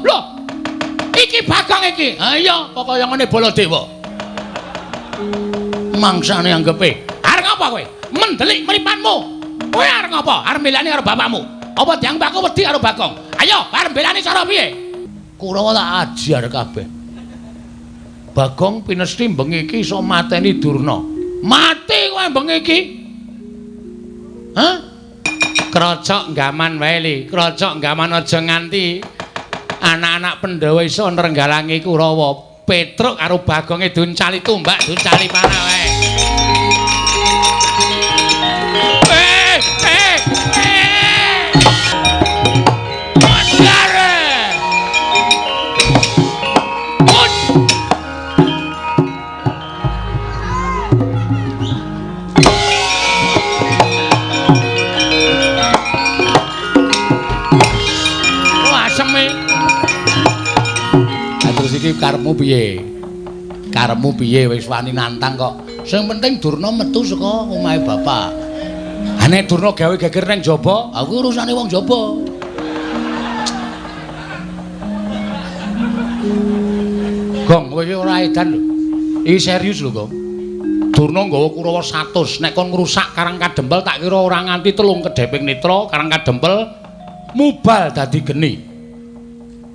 Lho. Iki Bagong iki. Ha iya, kok kaya ngene Baladewa. Mangsane anggepe. Arep ngapa kowe? Mendelik mripatmu. Kowe arep ngapa? Arep mbelani karo bapakmu. Apa dianggep aku wedi karo Bagong? Ayo, arep mbelani cara piye? Kurawa tak ajar kabeh. Bagong pinesti bengi iki iso mateni Durna. Mati kowe bengi iki. Hah? Krocok gaman wae li, krocok gaman aja nganti anak-anak Pandhawa iso nrenggalangi Kurawa. Petruk karo Bagonge duncali tumbak, duncali panah wae. Iki karepmu piye? Karepmu piye wis wani nantang kok. Sing penting Durna metu saka omahe bapak. Ha nek Durna gawe geger nang jaba, aku urusane wong jaba. Gong, kowe iki ora edan lho. Iki serius lho, Gong. Durna nggawa Kurawa 100, nek kon ngrusak Karang Kadempel tak kira ora nganti 3 kedheping netra Karang Kadempel mubal dadi geni.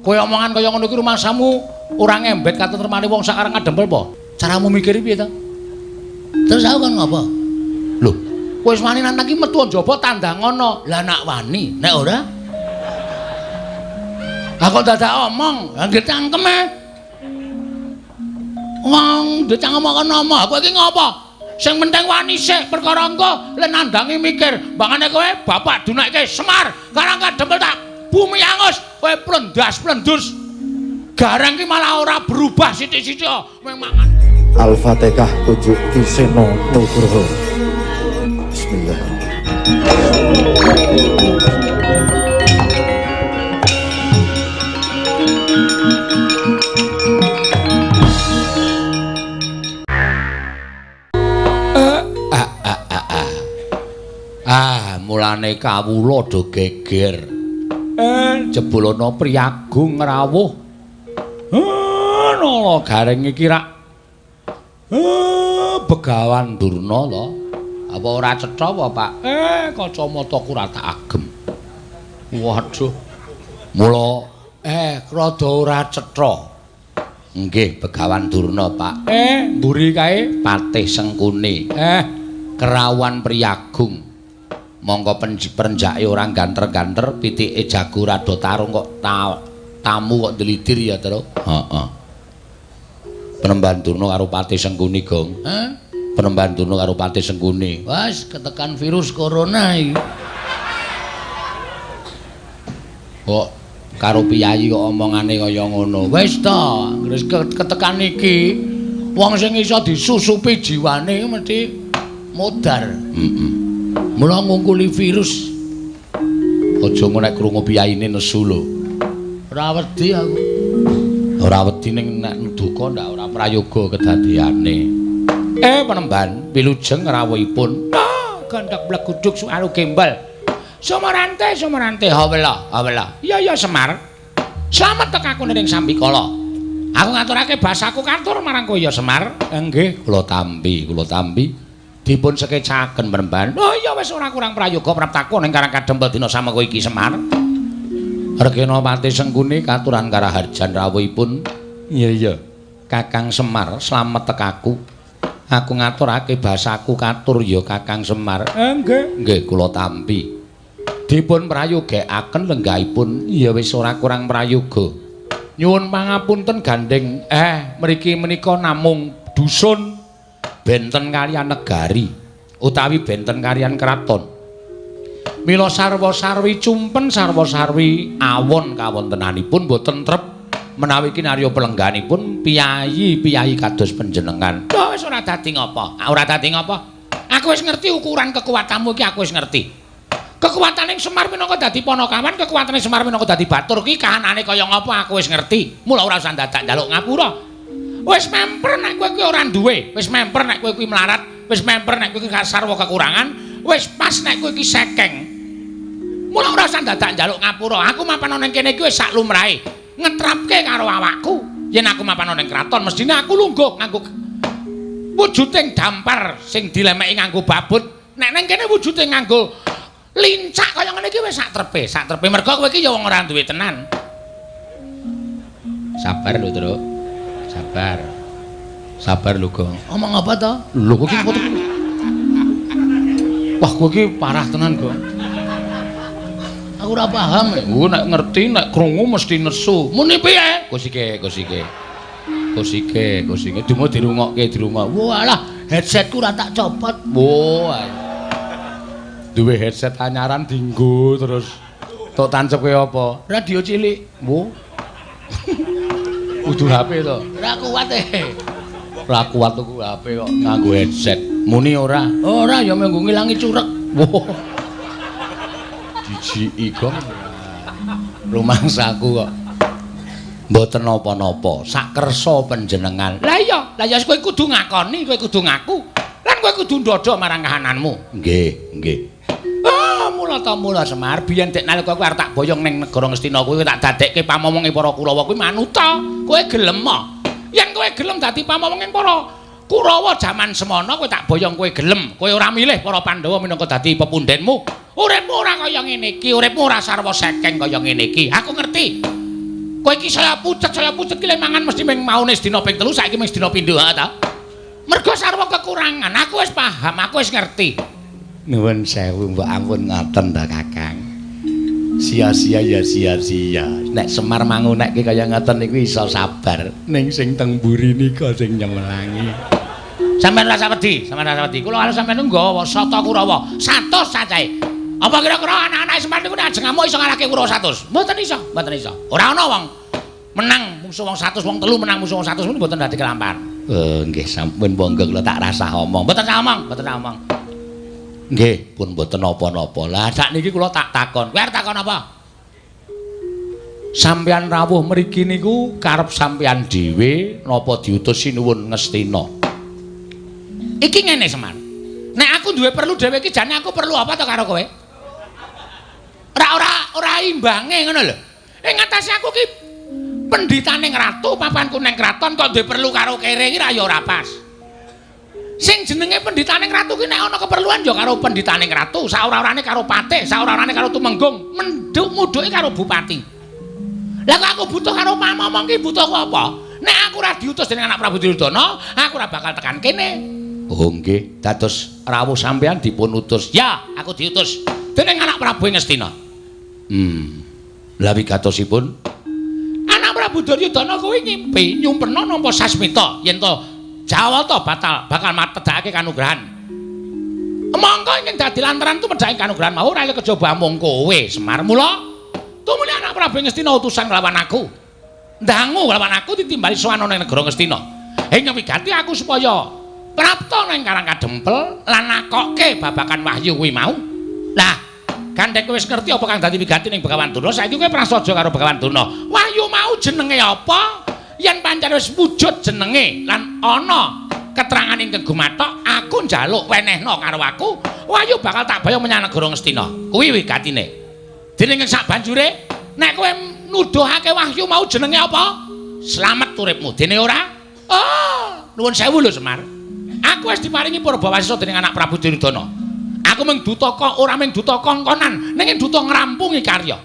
Kowe omongan kaya ngono iki rumangsamu ora ngembet katentremane wong sak Karang Kadempel apa? Caramu mikir piye ta? Terus aku kon ngopo? Lho, kowe wis wani nantang iki metu njaba tandangono. Lah nak wani, nek ora? Lah kok dadak omong, lah nggih cangkeme. Wong ndek cangkem kok ngomong, kowe iki ngopo? Sing penting wani sik, perkara engko le nandangi mikir. Mbangane kowe bapak dunekke Semar, Karang Kadempel tak bumi angus, kowe plendas-plendus. Gareng ki malah ora berubah sithik-sithik mung mangan. Al-Fatihah kunjuk Ki Seno Nugroho. Bismillahirrahmanirrahim. Ah, mulane kawula do geger. Jebul ana priyagung ngrawuh. Nala Gareng iki rak Begawan Durna to. Apa ora cetha apa, Pak? Kacamataku ora tak agem. Waduh. Mula rada ora cetha. Nggih, Begawan Durna, Pak. Mburi kae Patih Sengkuni. Kerawan priyagung. Mongko perenjake ora ganter-ganter, pitike jago rada tarung kok tamu kok ndelidir ya, Tru. Heeh. Penemban Durna karo Patih Sengkuni, Gong. Hah? Penemban Durna karo Patih Sengkuni. Wes ketekan virus corona iki. Kok karo piyayi kok omongane kaya ngono. Wis to, wis ketekan iki wong sing iso disusupi jiwane mesti modar. Heeh. Mula ngungkuli virus. Aja ngono nek krungu piyayine nesu lho. Ora wedi aku. Ora wedi ning nek duka ndak ora prayoga kedadeane. Penemban wilujeng rawuhipun. Gandhak bleguduk suaru gembel. Sumarante, sumarante, hawela, hawela. Iya ya Semar. Slamet tekaku ning sambikala. Aku ngaturake basaku katur marang kowe ya Semar. Nggih, kula tampi, kula tampi. Dipun sekecaken penemban. Oh iya wis ora kurang prayoga praptaku ning Karang Kadempel dina samengko iki Semar. Regena Patih Sengkuni katuran karaharjan rawuhipun. Iya iya. Kakang Semar, slamet tekaku. Aku ngaturake basaku katur ya Kakang Semar. Nggih, nggih kula tampi. Dipun prayogekaken lenggahipun. Ya wis ora kurang prayoga. Nyuwun pangapunten gandeng. Mriki menika namung dusun benten kaliyan negari utawi benten kaliyan kraton. Mila sarwa-sarwi cumpen sarwa-sarwi awon kawontenanipun boten trep menawi kinarya pelengganipun piyayi-piyayi kados panjenengan. Lho wis ora dadi ngapa? Ora dadi ngapa? Aku wis ngerti ukuran kekuatanmu iki, aku wis ngerti. Kekuatane Semar minangka dadi panakawan, kekuatane Semar minangka dadi batur ki kahanane kaya ngapa aku wis ngerti. Mula ora usah dadak njaluk ngapura. Wis memper nek kowe kuwi ora duwe, wis memper nek kowe kuwi melarat, wis memper nek kowe kuwi sarwa kekurangan, wis pas nek kowe iki sekeng. Mula ora usah dadak njaluk ngapura. Aku mapan ana ning kene iki wis sak lumrahe. Ngetrapke karo awakku. Yen aku mapan ning kraton mestine aku lungguh nganggo wujuding dampar sing dilemeki nganggo babut. Nek nang kene wujude nganggo lincak kaya ngene iki wis sak trepe, sak trepe. Mergo kowe iki ya wong ora duwe tenan. Sabar lho, Truk. Sabar. Sabar lho, Gong. Omong apa to? Lho kowe iki wah, kowe iki parah tenan, Gong. Aku ora paham. Oh, nek ngerti, nek krungu mesti nesu. Muni piye? Kusike, kusike. Kusike, kusike. Dumo dirungokke, dirungok. Walah, headsetku ora tak copot. Wah. Duwe headset anyaran dinggo terus. Tok tancepke apa? Radio cilik. Wo. Kudu HP to. Ora kuat e. Ora kuat tuku HP kok nganggo headset. Muni ora? Ora ya mung ngilangi curek. Wo. Jijiki Gong. Rumangsaku kok mboten napa-napa, sakersa panjenengan. Lah iya, lah ya kowe kudu ngakoni, kowe kudu ngaku. Lan kowe kudu ndodho marang kahananmu. Nggih, nggih. Ah, mula ta mula Semar, biyen dek nalika kowe arep tak boyong ning negara Ngastina kuwi tak dadekke pamomonge para Kurawa kuwi manuta. Kowe gelem ah? Yen kowe gelem dadi pamomonge para Kurawa jaman semono kowe tak boyong kowe gelem. Kowe ora milih para Pandhawa minangka dadi pepundenmu. Uripmu ora kaya ngene iki, uripmu ora sarwa sekeng kaya ngene iki. Aku ngerti. Kowe iki saya pucet ki le mangan mesti ming maune sedina ping 3, saiki ming sedina pindho ha ta. Mergo sarwa kekurangan, aku wis paham, aku wis ngerti. Nuwun sewu mbok ampun ngoten ta Kakang. Sia-sia ya sia-sia. Nek Semar mangunekke kaya ngoten niku iso sabar. Ning sing teng mburi nika sing nyemelangi. Sampeyan rasa wedi, sampeyan rasa wedi. Kula karo sampeyan nggawa sata Kurawa, 100 cacahe. Apa kira-kira anak-anak Semar niku nek ajeng ngamuk iso ngalahke Kurawa 100? Mboten iso, mboten iso. Ora ana wong menang musuh wong 100, wong telu menang musuh wong 100 niku mboten dadi kelampan. Nggih sampun monggo kula tak rasah omong. Mboten sah omong, mboten sah omong. Nggih, pun mboten napa-napa. Lah sakniki kula tak takon. Kowe arep takon apa? Sampeyan rawuh mriki niku karep sampeyan dhewe napa diutus Sinuwun Ngastina? Iki ngene Semar. Nek aku duwe perlu dhewe iki jane aku perlu apa to karo kowe? Ora imbange ngono lho. Ing atase aku ki pendhitane ratu, papanku ning kraton kok duwe perlu karo kere iki ra ya ora pas. Sing jenenge pendhitane ratu ki nek ana keperluan ya karo pendhitane ratu, saora-orane karo patih, saora-orane karo tumenggung, menduk mudhuke karo bupati. Lah kok aku butuh karo pamomong ki butuhku apa? Nek aku ora diutus dening anak Prabu Duryudana, aku ora bakal tekan kene. Oh nggih, dados rawuh sampeyan dipun utus. Ya, aku diutus dening anak Prabu Ngastina. Lah wigatosipun anak Prabu Duryudana kuwi ngimpi nyumpena nampa sasmita yen to Jawata batal bakal matedhakake kanugrahan. Mongko ingkang dadi lantaran tumedhake kanugrahan mau ora kejaba amung kowe Semar. Mula tumuli anak Prabu Ngastina utusan nglawan aku. Ndangu nglawan aku ditimbali sowan ana ning negara Ngastina. Ing wigati aku supaya prapta nang Karang Kadempel lan nakokke babakan wahyu kuwi mau. Lah, gandeng kowe wis ngerti apa kang dadi wigati ning Begawan Durna, saiki kowe prasaja karo Begawan Durna. Wahyu mau jenenge apa? Yen pancen wis wujud jenenge lan ana keterangan ingkang gumathok, aku njaluk wenehna karo aku, wahyu bakal tak bayang menyang negara Ngastina. Kuwi wigatine. Dening sak banjure, nek kowe nuduhake wahyu mau jenenge apa? Slamet uripmu. Dene ora? Oh, nuwun sewu lho Semar. Aku wis diparingi purbawasisa dening anak Prabu Duryudana. Aku mung duta kok ora mung duta kongkonan, ning duta ngrampungi karya.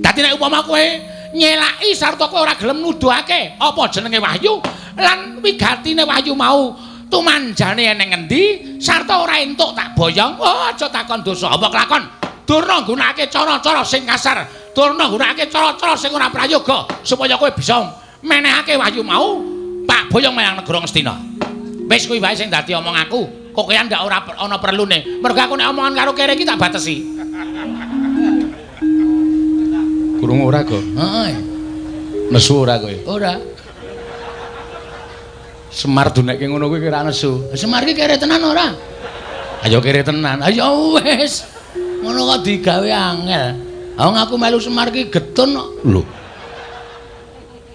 Dadi nek upama kowe nyelaki sarta kowe ora gelem nuduhake apa jenenge wahyu lan wigatine wahyu mau tumanjane ning ngendi sarta ora entuk tak boyong, oh aja takon dosa apa kelakon. Durna nggunakake cara-cara sing kasar, durna nggunakake cara-cara sing ora prayoga supaya kowe bisa menehake wahyu mau tak boyong menyang negara Ngastina. Wis kuwi wae sing dadi omong aku. Kok kowe ndak ora ana perlune. Mergo aku nek omongan karo kere iki tak batesi. Krungu ora, Go? Heeh. Nesu ora kowe? Ora. Semar dunekke ngono kuwi kira nesu. Semar iki kere tenan ora? Ayo kere tenan. Ayo wis. Ngono kok digawe angel. Wong aku melu Semar iki getun kok. Lho.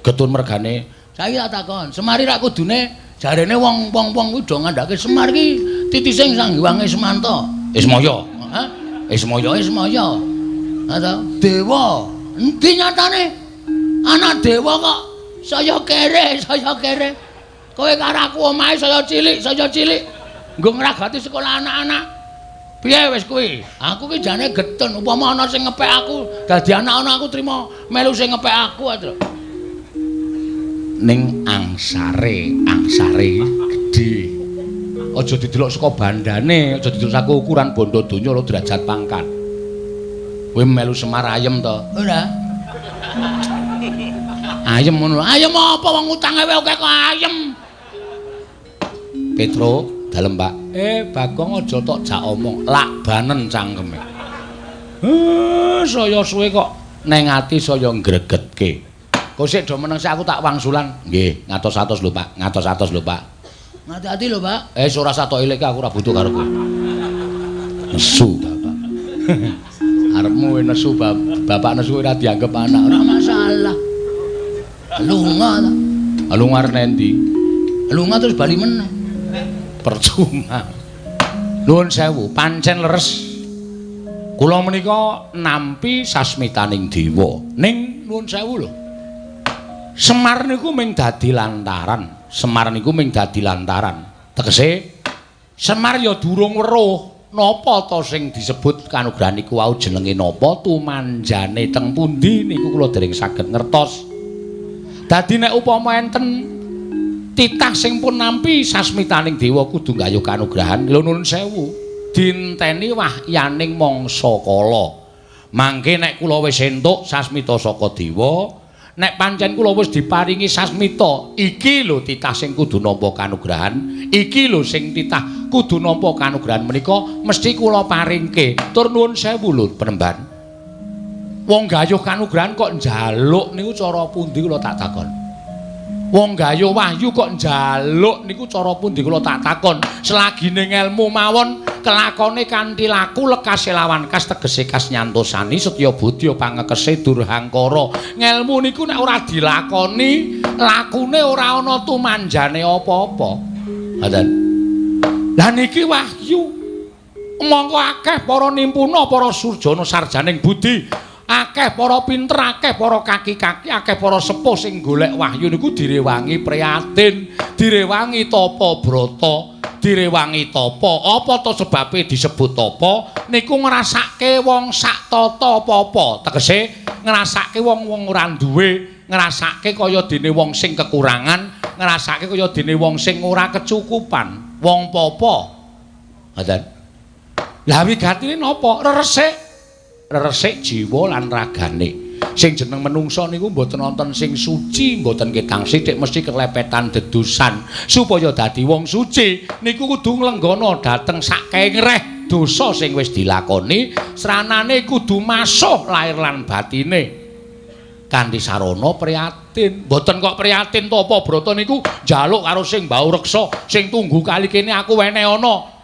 Getun mergane. Saiki tak takon, Semar iki rak kudune jarene wong-wong kuwi do ngandhake Semar iki titise Sang Hyang Ismanta. Ismaya. Hah? Ismaya, Ismaya. Ha ta? Dewa. Endi nyatane? Anak dewa kok saya kere, saya kere. Kowe karo aku omahe saya cilik, saya cilik. Nggo ngragati sekolah anak-anak. Piye wis kuwi? Aku ki jane getun, upama ana sing ngepek aku, dadi anak-anak aku trima melu sing ngepek aku aja. Ning angsare, angsare gedhe. Aja didelok saka bandane, aja didelok saka ukuran bondo donya lho derajat pangkat. Kowe melu Semar ayem to? Ora. Ayem ngono. Ayem apa wong utange wae akeh kok ayem. Petro, dalem Pak. Bagong aja tok jak omong, lakbanen cangkeme. Saya suwe kok neng ati saya ngregetke. Kok sik do meneng sik aku tak wangsulan. Nggih, ngatos-atos lho Pak, ngatos-atos lho Pak. Ngati-ati lho Pak. Ora usah tok ilike aku ora butuh karo kowe. Nesu bapak. Arepmu nesu bapak nesu ora dianggep anak, ora masalah. Lunga ta. Lunga arep endi? Lunga terus bali meneh. Percuma. Nuwun sewu, pancen leres. Kula menika nampi sasmitaning dewa. Ning nuwun sewu lho. Semar niku ming dadi lantaran. Semar niku ming dadi lantaran. Tegese Semar ya durung weruh napa ta sing disebut kanugrahan niku wau jenenge napa, tumanjane teng pundi niku kula dereng saged ngertos. Dadi nek upama enten titah sing pun nampi sasmitaning dewa kudu nggayuh kanugrahan, lho nuwun sewu, dinteni wahyaning mangsa kala. Mangke nek kula wis entuk sasmita saka dewa, nek pancen kula wis diparingi sasmita, iki lho titah sing kudu nampa kanugrahan, iki lho sing titah kudu nampa kanugrahan menika mesti kula paringke. Tur nuwun sewu lho penemban. Wong gayuh kanugrahan kok njaluk niku cara pundi kula tak takon. Wong gayuh wahyu kok njaluk niku cara pundi kula tak takon. Selagine ngelmu mawon kelakone kanthi laku lekase lawan kas tegese kas nyantosani setya budya pangekese durhangkara. Ngelmu niku nek ora dilakoni, lakune ora ana tumanjane apa-apa. Ngoten. Lah niki wahyu. Mongko akeh para nimpuna, para surjana sarjaning budi, akeh para pinter, akeh para kaki-kaki, akeh para sepuh sing golek wahyu niku direwangi prihatin, direwangi tapa brata, direwangi tapa. Apa to sebabe disebut tapa? Niku ngrasake wong sak tata apa-apa. Tegese ngrasake wong-wong ora duwe, ngrasake kaya dene wong sing kekurangan, ngrasake kaya dene wong sing ora kecukupan, wong papa. Ngoten. Lah wigatine napa? Reresik. Reresik jiwa lan ragane. Sing jeneng menungsa niku mboten wonten sing suci, mboten ketang sithik mesti kelepetan dedusan. Supaya dadi wong suci niku kudu nglenggana dhateng sakengreh dosa sing wis dilakoni, sranane kudu masuh lair lan batine. Kanthi sarana prihatin. Mboten kok prihatin tapa brata niku njaluk karo sing mbau reksa, sing tunggu kali kene aku wene ana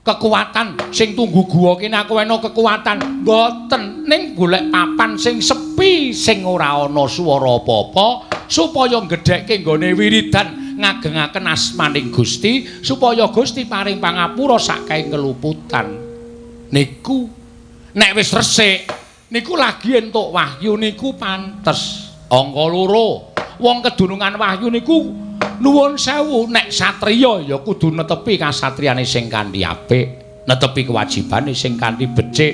kekuatan, sing tunggu guwa kene aku wena kekuatan. Mboten, ning golek papan sing sepi, sing ora ana swara apa-apa, supaya nggedhekke nggone wiridan ngagengaken asmaning Gusti, supaya Gusti paring pangapura saking keluputan. Niku nek wis resik niku lagi entuk wahyu niku pantes. Angka loro, wong kedunungan wahyu niku nuwun sewu, nek satriya ya kudu netepi kasatriyane sing kanthi apik, netepi kewajibane sing kanthi becik.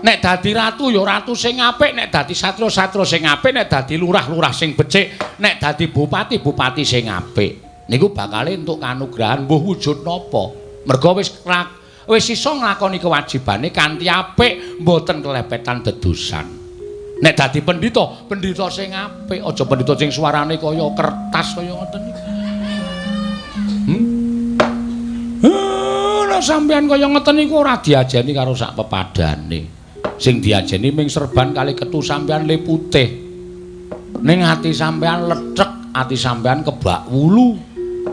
Nek dadi ratu ya ratu sing apik, nek dadi satriya-satriya sing apik, nek dadi lurah-lurah sing becik, nek dadi bupati-bupati sing apik. Niku bakale entuk kanugrahan mbuh wujud napa. Merga wis iso nglakoni kewajibane kanthi apik, mboten kelepetan dedusan. Nek dadi pendhita, pendhita sing apik, aja pendhita sing suarane kaya kertas kaya ngoten niku. Nek sampeyan kaya ngoten niku ora diajeni karo sak pepadane. Sing diajeni ming serban kali ketu sampeyan le putih. Ning ati sampeyan lethek, ati sampeyan kebak wulu,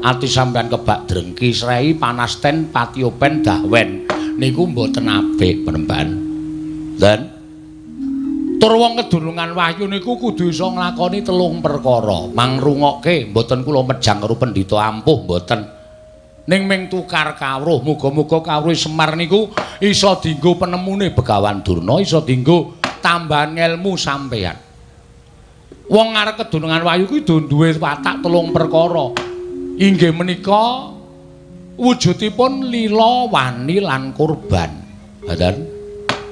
ati sampeyan kebak drengki srei panasten patiopen dahwen. Niku mboten apik penemban. Dan tur wong kedunungan wahyu niku kudu iso nglakoni telung perkara. Mangrungokke, mboten kula mejang karo pendhita ampuh mboten. Ning ming tukar kawruh, muga-muga kawruh Semar niku iso dienggo penemune Begawan Durna, iso dienggo tambahan ngelmu sampeyan. Wong arep kedunungan wahyu kuwi duwe watak telung perkara. Inggih menika wujudipun lila, wani lan kurban. Ngoten.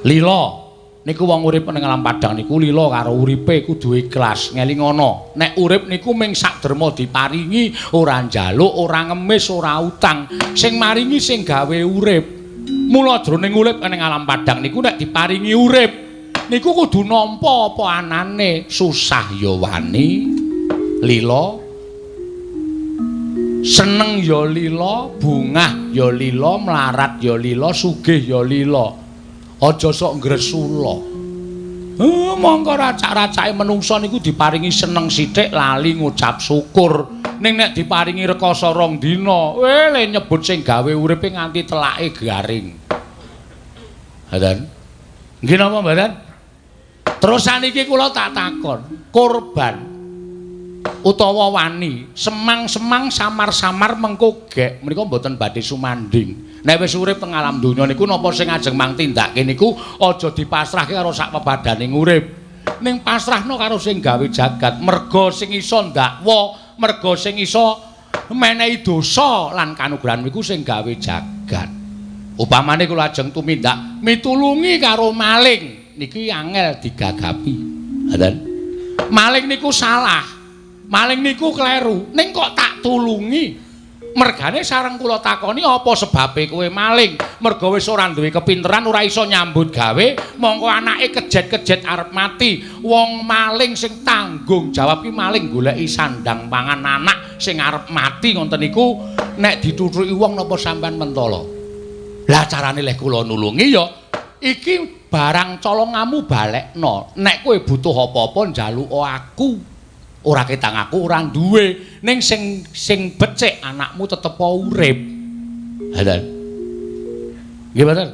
Lila niku wong urip ning alam padhang niku lila karo uripe kudu ikhlas, ngelingono. Nek urip niku ming sak derma diparingi, ora njaluk, ora ngemis, ora utang. Sing maringi sing gawe urip. Mula jroning urip ning alam padhang niku nek diparingi urip niku kudu nampa apa anane, susah ya wani, lila, seneng ya lila, bungah ya lila, mlarat ya lila, sugih ya lila. Aja sok ngresula. Mongko racak-racake menungsa niku diparingi seneng sithik lali ngucap syukur. Ning nek diparingi rekoso rong dina, le nyebut sing gawe uripe nganti telake garing. Ngoten. Nggih napa mboten? Terus saniki kula tak takon, korban utawa wani, semang-semang samar-samar mengko gek menika mboten badhe sumanding. Nek wis urip teng alam donya niku napa sing ajeng mang tindake niku aja dipasrahke karo sak pepadaning urip. Ning pasrahno karo sing gawe jagat, merga sing iso ndakwa, merga sing iso menehi dosa lan kanugrahan niku sing gawe jagat. Upamane kula ajeng tumindak mitulungi karo maling niki angel digagapi. Ngoten. Maling niku salah. Maling niku kleru. Ning kok tak tulungi? Mergane sareng kula takoni apa sebabe kowe maling? Merga wis ora duwe kepinteran, ora iso nyambut gawe, mongko anake kejet-kejet arep mati. Wong maling sing tanggung jawab ki maling goleki sandang pangan anak sing arep mati ngoten niku nek dituthuki wong napa sampean mentala? Lah carane leh kula nulungi ya iki barang colongamu balekno. Nek kowe butuh apa-apa njaluka aku. Ora ketang aku ora duwe, ning sing sing becik anakmu tetep urip. Ngoten. Nggih mboten?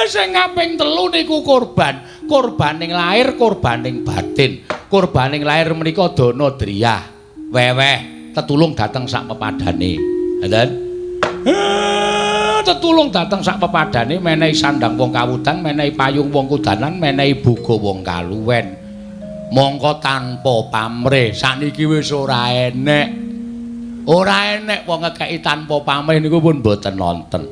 Sing kaping telu niku korban. Korbaning lahir, korbaning batin. Korbaning lahir menika dana driyah, weweh, tetulung dhateng sak pepadane. Ngoten. Tetulung dhateng sak pepadane, menehi sandang wong kawudan, menehi payung wong kudanan, menehi boga wong kaluwen. Mongko tanpa pamrih sakniki wis ora enek. Ora enek wong ngekeki tanpa pamrih niku pun mboten nonten.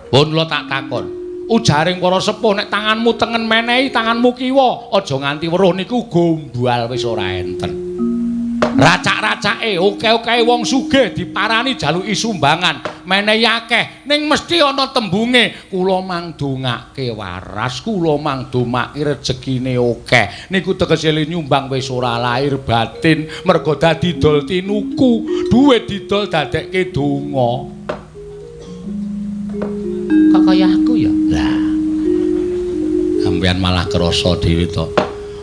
Pun kula tak takon, ujaring para sepuh nek tanganmu tengen menehi tanganmu kiwa, aja nganti weruh niku gombal wis ora enten. Racak-racake oke-oke wong sugih diparani jaluki sumbangan, menehi akeh, ning mesti ana tembunge kula mangdongake waras, kula mangdomake rejekine akeh. Niku tegese nyumbang wis ora lahir batin, merga dadi dol tinuku, duwe didol dadekke donga. Kok kaya aku ya? Lah. Sampeyan malah krasa dhewe to.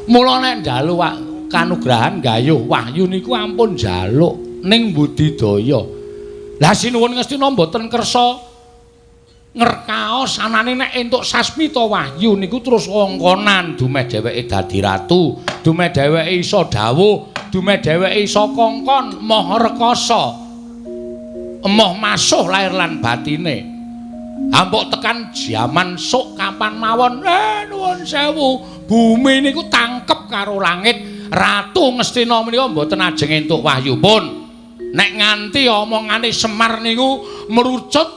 Mula nek njaluk kanugrahan gayuh wahyu niku ampun njaluk ning budidaya. Lah sinuwun Ngastina mboten kersa ngerkaos anane nek entuk sasmita wahyu niku terus kongkonan dumeh dheweke dadi ratu, dumeh dheweke iso dawuh, dumeh dheweke iso kongkon moh rekasa, emoh masuh lahir lan batine. Ampuk tekan jaman sok kapan mawon, nuwun sewu, bumi niku tangkep karo langit. Ratu Ngastina menika mboten ajeng entuk wahyu pun. Nek nganti omongane Semar niku merucut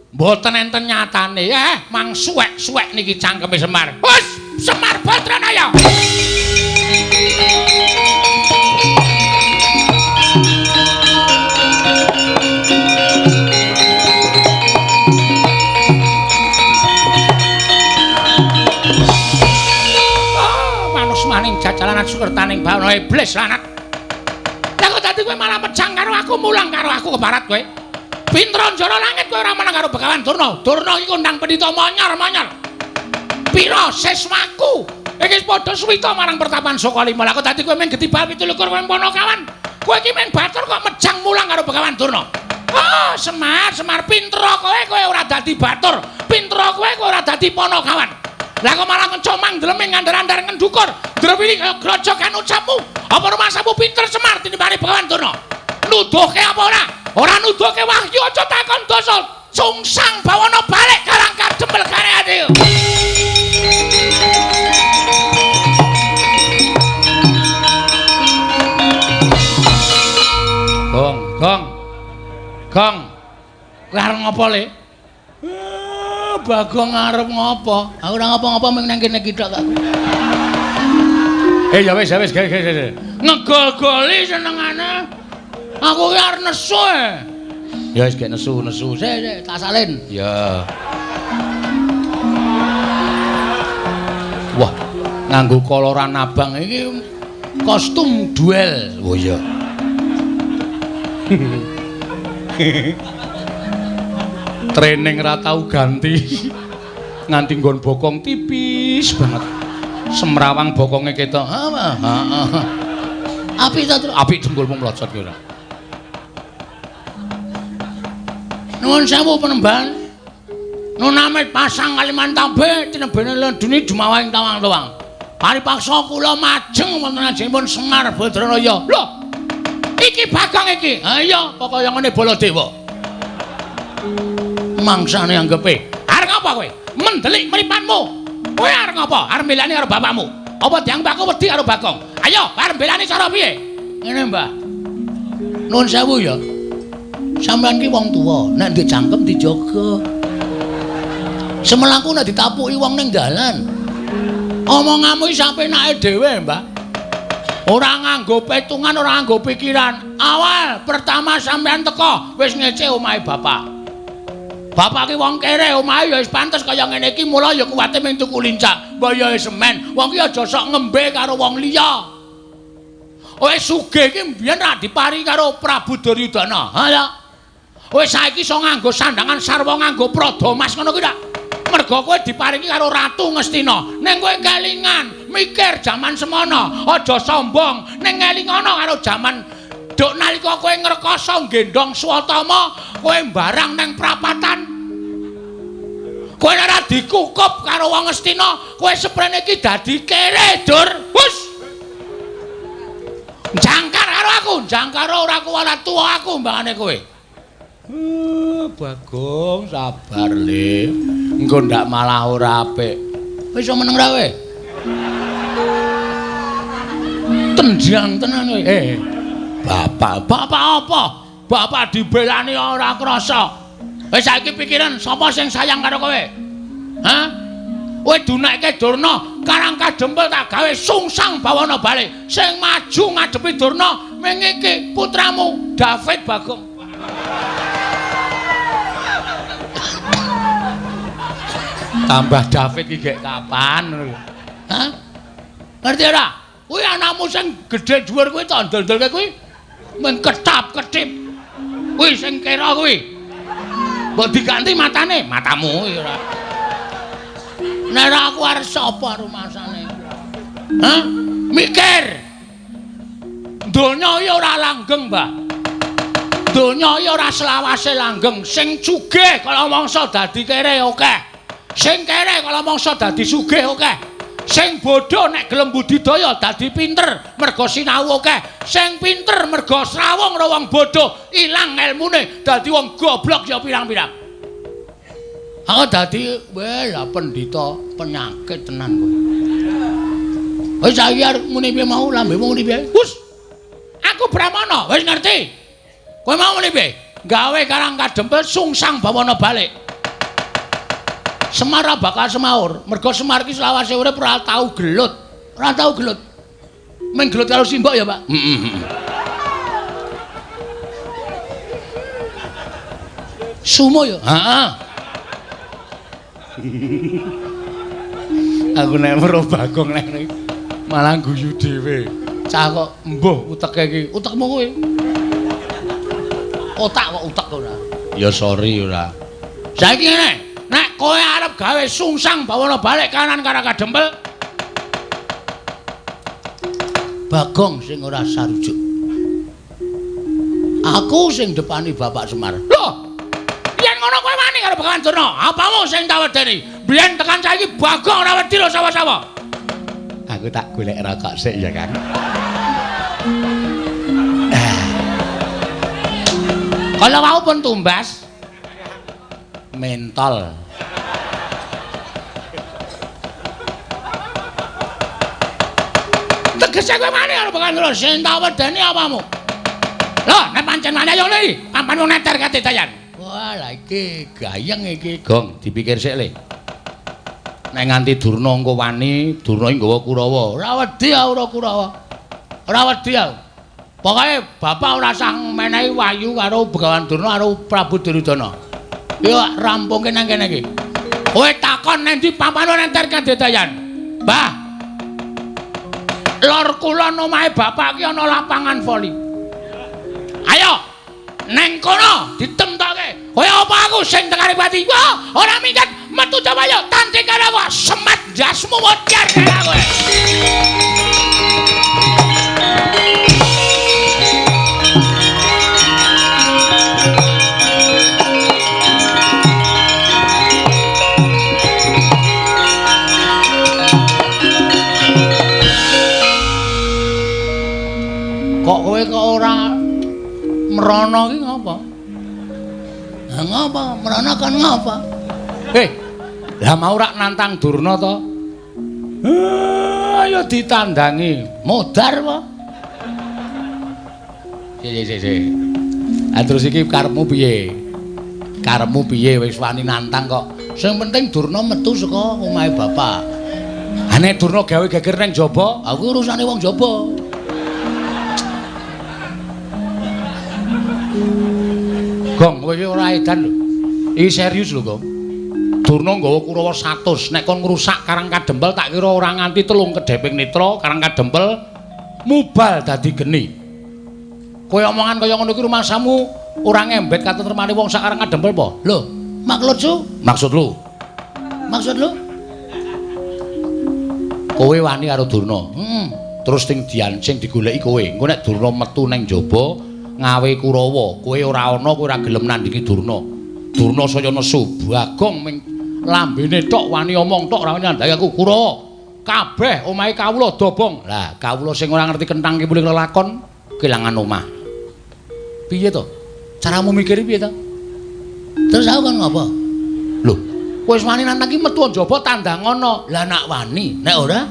mboten enten nyatane. Mang suwek-suwek niki cangkeme Semar. Hus, Semar Badranaya. Jalanan sukertaning bawana iblis lanat. Lah kok dadi kowe malah pecang karo aku, mulang karo aku kebarat kowe. Pinter njara langit kowe ora menang karo Begawan Durna. Durna iki kondang pendhita monyor-monyor. Pira siswaku iki padha suwita marang pertapan Sukalima. Lah kok dadi kowe mung getibal 27 kowe Panakawan. Kowe iki mung batur kok mejang mulang karo Begawan Durna. Oh, Semar, Semar pinter kowe, kowe ora dadi batur. Pinter kowe, kowe ora dadi Panakawan. Lah kok malah ngecomang ndleming ngandar-andar ngendukur. Drewili kaya grojogan ucapmu. Apa rumasamu pinter Semar tinimbane Begawan Durna? Nuduhke apa ora? Ora nuduhke wahyu aja takon dosa. Sungsang bawana balik karang kadempel kare ati. ngopo le? Bagong arep ngopo? Aku ora ngopo-ngopo mung nang kene iki tok aku. Ya wis ya wis ge. Ngegol-goli senengane. Aku ki arep nesu. Ya wis gek nesu-nesu. Sik tak salin. Ya. Wah, nganggo koloran abang iki kostum duel. Oh iya. Training ra tau ganti. Nganti nggon bokong tipis banget. Semrawang bokonge ketok. Heeh. Apik ta, Tru? Apik jengkulmu mlocot ki ora. Nuwun sewu penemban. Nunamit pasang Kalimantabe tinebene lendune jumawahing tawang-tawang. Paripaksa kula majeng wonten ajengipun Semar Badranaya. Lho. Iki Bagong iki. Ha iya, pokoke ngene Baladewa. Mangsane anggepe. Arep ngapa kowe? Mendelik mripatmu. Kowe arep ngapa? Arep mbelani karo bapakmu. Apa dianggep aku wedi karo Bagong? Ayo, arep mbelani cara piye? Ngene, Mbah. Nuwun sewu ya. Sampeyan ki wong tuwa, nek ndek cangkem dijaga. Semelaku nek ditapuki wong ning dalan. Omonganmu iki sapenake dhewe, Mbah. Ora nganggo petungan, ora nganggo pikiran. Awal pertama sampeyan teko wis ngece omahe bapak. Bapak ki wong kere, omahe ya wis pantes kaya ngene iki, mula ya kuwate mung tuku lincak. Mbah ya semen. Wong ki aja sok ngembe karo wong liya. Wis sugih iki mbiyen ra dipari karo Prabu Duryudana. Ha ya. Wis saiki iso nganggo sandangan sarwa nganggo prada mas ngono kuwi ta. Mergo kowe diparingi karo Ratu Ngastina. Ning kowe kelingan, mikir jaman semono, aja sombong. Ning ngelingono karo jaman duk nalika kowe ngrekoso nggendhong Swatama, kowe mbarang nang prapatan. Kowe ora dikukup karo wong Ngastina, kowe seprene iki dadi kere, Dur. Hus. Jangkar karo aku, jangkar ora kuwala tuwa aku mbangane kowe. Bagong sabar le. Engko ndak malah ora apik. Wis iso meneng ra kowe? Tenjang tenan kowe. Bapak, bapak apa? Bapak dibelani ora krasa. Wis saiki pikiran sapa sing sayang karo kowe? Hah? Kowe dunekke Durna, Karang Kadempel tak gawe sungsang bawana bali. Sing maju ngadepi Durna ming iki putramu David Bagong. Tambah David iki gek kapan ngono lho. Hah? Ngerti ora? Kuwi anakmu sing gedhe dhuwur kuwi tak ndol-ndolke kuwi mung ketap-ketip. Kuwi sing kira kuwi. Mbok diganti matane, matamu kuwi ora. Nek ora aku arep sapa rumasane? Hah? Mikir. Donya iki ora langgeng, Mbah. Donya iki ora selawase langgeng. Sing sugih kala mangsa dadi kere akeh. Sing kere kala mangsa dadi sugih akeh. Sing bodho nek gelem budidaya dadi pinter mergo sinau akeh. Sing pinter mergo srawung karo wong bodho ilang elmune dadi wong goblok ya pirang-pirang. Aku dadi weh lah pendhita penyakit tenan kowe. Wis saiki arep muni piye mau lambemu muni piye? Hus. Aku Brahmana, wis ngerti. Kowe mau muni piye? Gawe Karang Kadempel sungsang bawana balik. Semar bakal semaur, mergo Semar iki selawase urip ora tau gelut. Ora tau gelut. Mung gelut karo simbok ya, Pak. Heeh. Sumo ya? Heeh. Aku nek weruh Bagong nek malah guyu dhewe. Cah kok mbuh uteke iki. Utekmu kowe. Otak kok utek ora. Ya sorry ora. Saiki ngene, nek kowe arep gawe sungsang bawana balik kanan Karang Kadempel, Bagong sing ora sarujuk. Aku sing depani Bapak Semar. Lho, yen ngono kowe wani karo Begawan Durna, apamu sing tak wedeni? Biyen tekan saiki Bagong ora wedi lho sawah-sawah. Aku tak golek rokok sik ya, Kang. Kalau mau pun tumbas mentol. Tegese kowe wani karo Begawan Durna, sing tak wedeni apamu? Lho, nek pancen wani ayo ngene, pampan wong neter kate dayan. Wah, Wah, lha iki gayeng iki, Gong, dipikir sik le. Nek nganti Durna engko wani, Durna iki nggawa Kurawa. Ora wedi aku ora Kurawa. Ora wedi aku. Pokoke bapak ora usah menehi wahyu karo Begawan Durna karo Prabu Duryudana. Yo rampungke nang kene iki. Kowe takon nang ndi papane nang Kadedayan. Mbah. Lor kulon omahe bapak ki ana lapangan voli. Ayo neng kono ditemtoke. Kowe apa aku sing tekane pati? Wah, ora minggat metu coba yo tanding karo aku semat jasmu modar karo kowe. Kok kowe kok ora mrono ki ngapa? Lah ngapa? Mrono kon ngapa? Lah mau rak nantang Durna to? Ayo ditandangi. Modar apa? Sik. Ah terus iki karepmu piye? Karepmu piye wis wani nantang kok. Sing penting Durna metu saka omahe bapak. Ha nek Durna gawe geger nang jaba, aku urusane wong jaba. Gong, kowe iki ora edan lho. Iki serius lho, Gong. Durna nggawa Kurawa 100, nek kon ngrusak Karang Kadempel tak kira ora nganti 3 kedheping netra Karang Kadempel mubal dadi geni. Kowe omongan kaya ngono iki rumangsamu ora ngembet katentremane wong sak Karang Kadempel apa? Lho, maksudku? Maksud lu? Maksud lu? Kowe wani karo Durna. Heeh. Terus sing diancing digoleki kowe. Engko nek Durna metu nang jaba ngawe Kurawa, kowe ora ana, kowe ora gelem nandingi Durna. Durna saya nesu, Bagong ming lambene tok wani omong tok ora wani nandhangi aku Kurawa. Kabeh omahe kawula dobong. Lah, kawula sing ora ngerti kenthang kipuling lelakon kelangan omah. Piye to? Caramu mikir piye to? Terus aku kon ngopo? Lho, kowe wis wani nantang ki metu njaba tandang ana. Lah nak wani, nek ora?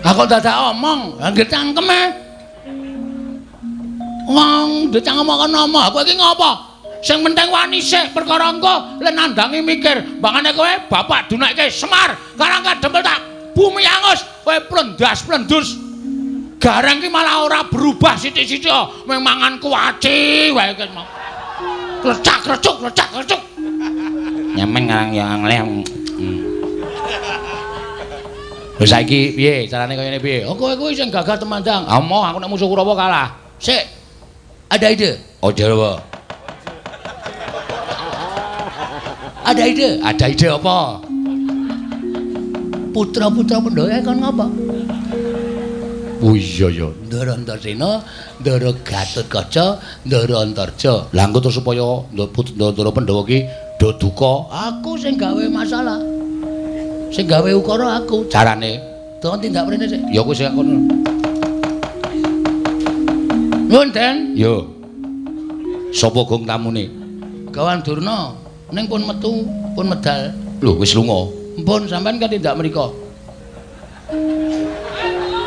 Lah kok dadak omong, lah nggih cangkeme. Wong dicangkem kok ngomong, kowe iki ngopo? Sing penting wani sik perkara engko le nandangi mikir. Mbangane kowe bapak dunekke Semar, Karang Kadempel tak bumi angus, kowe plendas-plendus. Gareng ki malah ora berubah sithik-sithik, mung mangan kuaci wae ki mau. Klecak-klecuk, klecak-klecuk. Nyemen ngarang ya ngleh. Lha saiki piye carane kaya ngene piye? Oh kowe kuwi sing gagah temandang. Ah moh aku nek musuh Kurawa kalah. Sik. Ada ide? Oh, apa? Ada ide? Ada ide apa? Putra-putra Pandhawa kon ngapa? Oh iya ya. Ndara Antasena, Ndara Gatotkaca, Ndara Antarja. Lah engko terus supaya Ndara Pandhawa ki do duka, aku sing gawe masalah. Sing gawe ukara aku. Carane? Tolong tindak mrene sik. Ya kowe sing kono. Nuwun, Den. Yo. Sapa gong tamune? Gawan Durna. Ning pun metu, pun medal. Lho, wis lunga. Mpun sampean kan tindak mriko.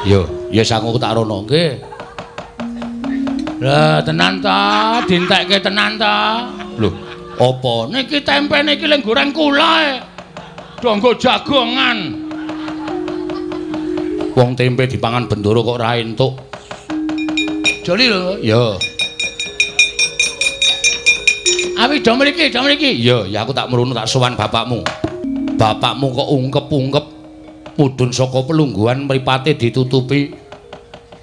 Yo, ya sangu tak rono. Nggih. Lah, tenan ta, dientekke tenan ta. Lho, apa? Niki tempe niki leng goreng kula e. Do nggo jagongan. Wong tempe dipangan bendoro kok ora entuk. Joli lho. Ya. Awi do mriki, do mriki. Ya, ya aku tak mrono tak sowan bapakmu. Bapakmu kok ungkep-ungkep mudhun saka pelungguhan mripate ditutupi.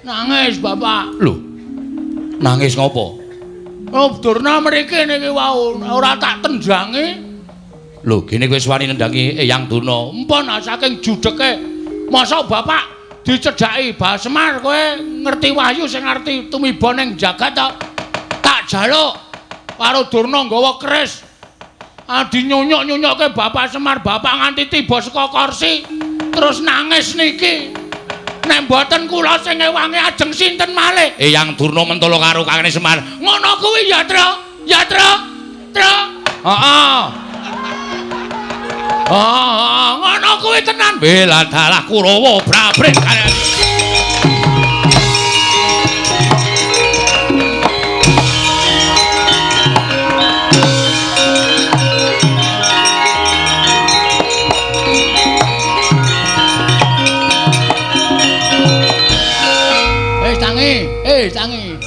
Nangis, Bapak. Lho. Nangis ngopo? Oh, Durna mriki niki wau ora tak tendangi. Lho, gene kowe wis wani nendangi Eyang Durna. Empun saking judheke. Mosok Bapak dicedhaki Bah Semar kowe ngerti wahyu sing ngerti tumiba ning jagat to. Tak jaluk karo Durna nggawa keris. Adi nyunyuk-nyunyukke Bapak Semar, Bapak nganti tiba saka kursi terus nangis niki. Nek mboten kula sing ngewangi ajeng sinten malih? Eyang Durna mentolo karo Kakane Semar. Ngono kuwi ya, Tru. Ya, Tru. Tru. Heeh. Heeh, ngono kuwi tenan. Bela dalah Kurawa brabret. Tangi, tangi.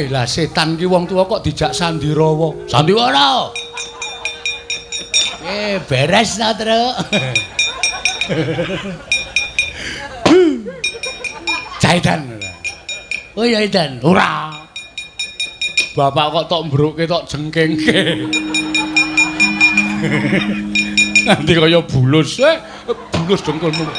Lah setan ki wong tuwa kok dijak sandirawa. Sandiwara. Beres ta, Truk. Caidan. Oh ya Idan. Ora. Bapak kok tok mbruke tok jengkengke. Nanti kaya bulus, bulus dengkulmu.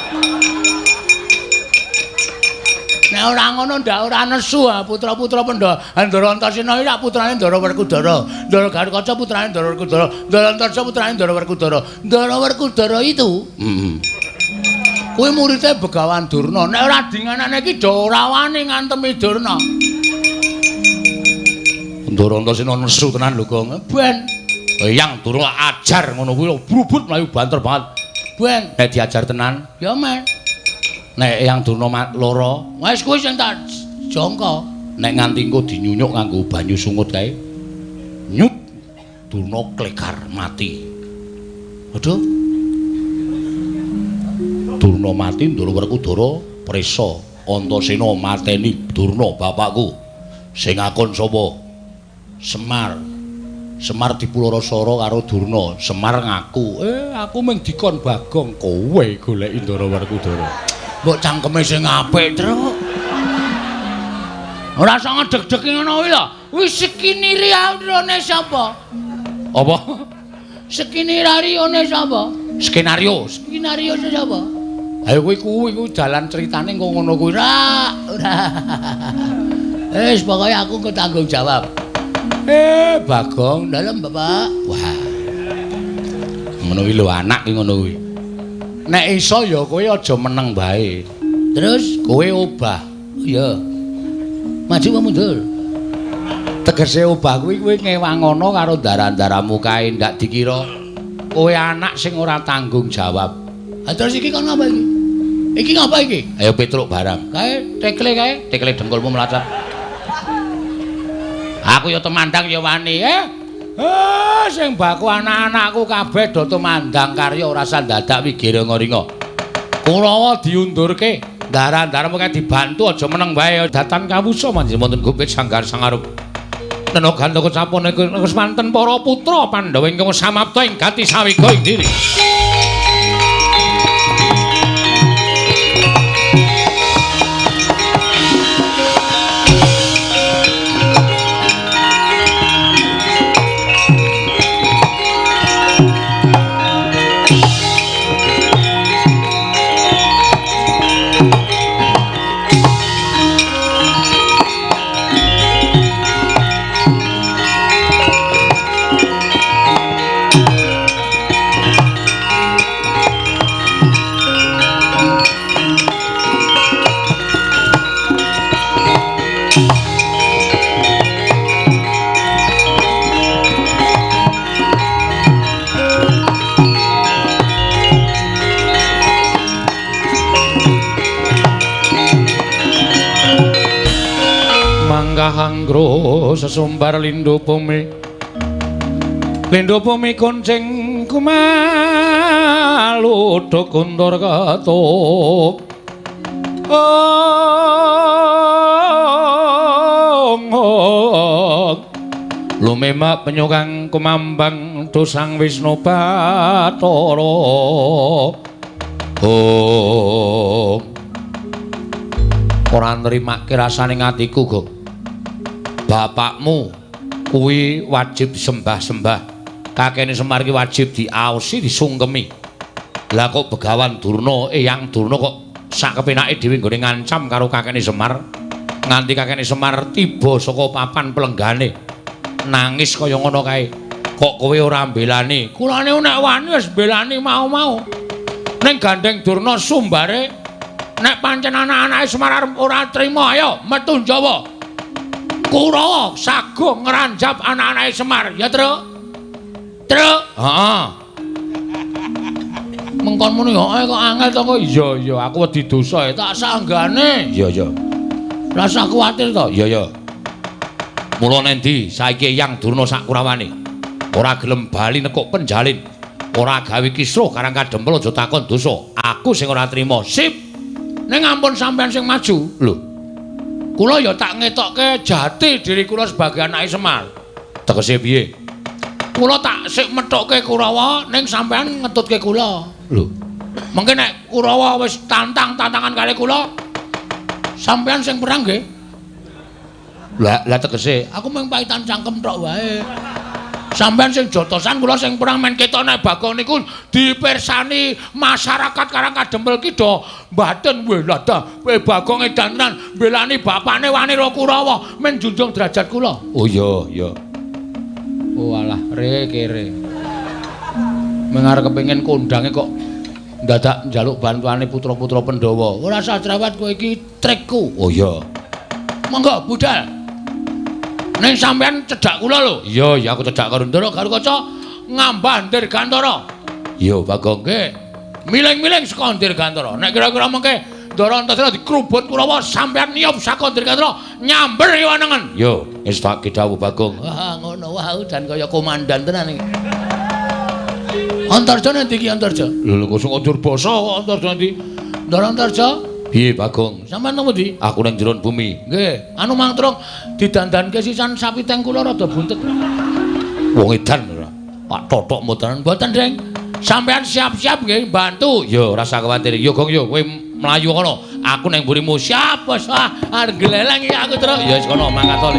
Nek ora ngono ndak ora nesu putra-putra Pandhawa. Ndara Antasena iki lak putrane Ndara Werkudara. Ndara Garukaca putrane Ndara Werkudara. Ndara Antarja putrane Ndara Werkudara. Ndara Werkudara itu. Kuwi muridé Begawan Durna. Nek ora dinganane iki do ora wani ngantemi Durna. Ndara Antasena nesu tenan lho, Gong. Ben. Eyang Durna ajar ngono kuwi brubut mlayu banter banget. Ben, nek diajar tenan, ya men. Nek Eyang Durna lara, wis kuwi sing tak jangka. Nek nganti engko dinyunyuk nganggo banyu sungut kae. Nyut Durna klekar mati. Aduh. Durna mati, Ndara Werkudara prisa. Antasena mateni Durna bapakku. Sing ngakon sapa? Semar. Semar dipulara-sara karo Durna. Semar ngaku, aku mung dikon Bagong, kowe goleki Ndara Werkudara. Mbok cangkeme sing apik, Truk. Ora usah ngedeg-deg ngono kuwi lho. Wis skinarione sapa? Apa? Skinarione sapa? Skenario. Skenario sapa? Ayo kuwi kuwi dalan ceritane engko ngono kuwi. Ora, ora. Wis pokoke aku engko tanggung jawab. Bagong, dalem Bapak. Wah. Ngono kuwi lho anak ki ngono kuwi. Nek iso ya kowe aja meneng bae. Terus kowe obah. Iya. Maju apa mundur? Tegese obah kuwi kowe ngewangono karo ndara-ndaramu kae ndak dikira kowe anak sing ora tanggung jawab. Ha terus iki kon ngapa iki? Iki ngapa iki? Ayo Petruk barang. Kae tekle kae, tekle dengkulmu mlacat. Aku ya temandang ya wani, sing baku anak-anakku kabeh do tumandang karya ora sandadak wigira-ringa. Kurawa diundurke, ndara-ndara mung dibantu aja meneng wae. Datan kawusa manjing wonten gupit sanggar sangarup. Nena gandaka sampun wonten para putra Pandhawa ingkang samapta ing gati sawiga ing diri. Hanggro sesumbar lindu bumi, lindu bumi kuncing kumalu kuntur ketup. Ong lumemak penyukang kumambang dosang Wisnu Bathara. Om ora nrimake rasane atiku, Gong. Bapakmu kuwi wajib disembah-sembah. Kakene Semar ki wajib diaosi, disungkemi. Lah kok Begawan Durna, Eyang Durna kok sak kepenake dhewe nggone ngancam karo kakene Semar. Nganti kakene Semar tiba saka papan pelenggane. Nangis kaya ngono kae. Kok kowe ora mbelani? Kulane nek wani wis mbelani mau-mau. Ning gandeng Durna sumbare nek pancen anak-anake Semar arep ora trima, ayo metu Jawa. Kurawa sago ngranjap anak-anake Semar, ya Truk? Truk. Heeh. Mengkon muni heeh kok angel to kok. Iya iya, aku wedi dosa tak sanggane. Iya iya. Rasa kuwatir to? Iya iya. Mula nendi saiki Eyang Durna sak kurawane ora gelem bali nekuk penjalin, ora gawe kisruh karang kadempel aja takon dosa. Aku sing ora trima. Sip. Ning ampun sampean sing maju. Lho. Kula ya tak ngetokke jati diri kula sebagai anake Semar. Tegese piye? Kula tak sik methukke Kurawa ning sampean ngetutke kula. Lho. Mengke nek Kurawa wis tantang-tantangan kali kula, sampean sing perang nggih. Lah, lah tegese aku mung paitan cangkem tok wae. Sampean sing jotosan kula sing perang men ketok nek Bagong niku dipirsani masyarakat Karang Kadempel ki do mbaten weh lah dah kowe Bagong edan tenan mbelani bapakne wani ro Kurawa men junjung derajat kula. Oh iya iya. Oh alah re kere. Mengarep kepengin kondange kok ndadak njaluk bantuane putra-putra Pandhawa. Ora usah cerewet kowe iki trikku. Oh iya. Monggo budal. Ning sampean cedhak kula lho. Iya, ya aku cedhak karo Ndara Garukaca ngambah Dirgantara. Iya, Bagong nggih. Miling-miling saka Dirgantara. Nek kira-kira mengke Ndara Antasena dikrubut Kurawa sampean niyup saka Dirgantara nyamber kiwa nengen. Iya, wis tak dawuh Bagong. Wah, ngono wae jan kaya komandan tenan iki. Antarja nanti iki Antarja. Lho lho kok sing njur basa kok Antarja nanti. Ndara Antarja. Piye Bagong? Sampeyan nang pundi? Aku nang jero bumi. Nggih, anu Mang Trung didandanke sisan sapi teng kula rada buntet. Wong edan ora. Pak Totok mboten. Mboten, Ding. Sampeyan siap-siap nggih bantu. Ya ora usah kuwatir. Ya Gong ya kowe mlayu kono. Aku nang mburimu. Siap, bos. Ah, arep gleleng iki aku terus. Ya wis kono mangkat to.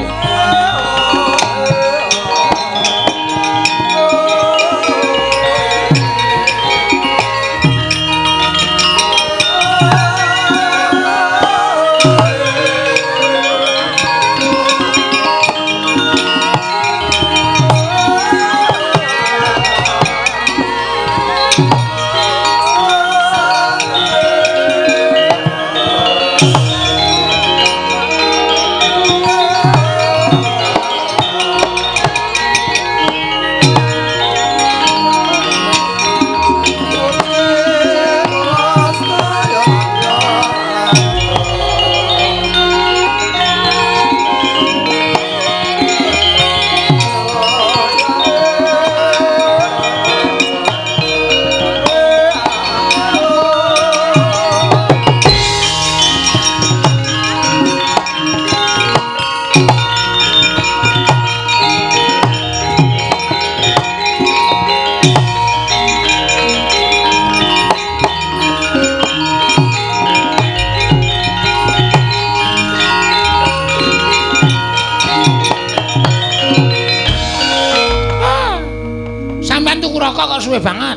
Suwe banget.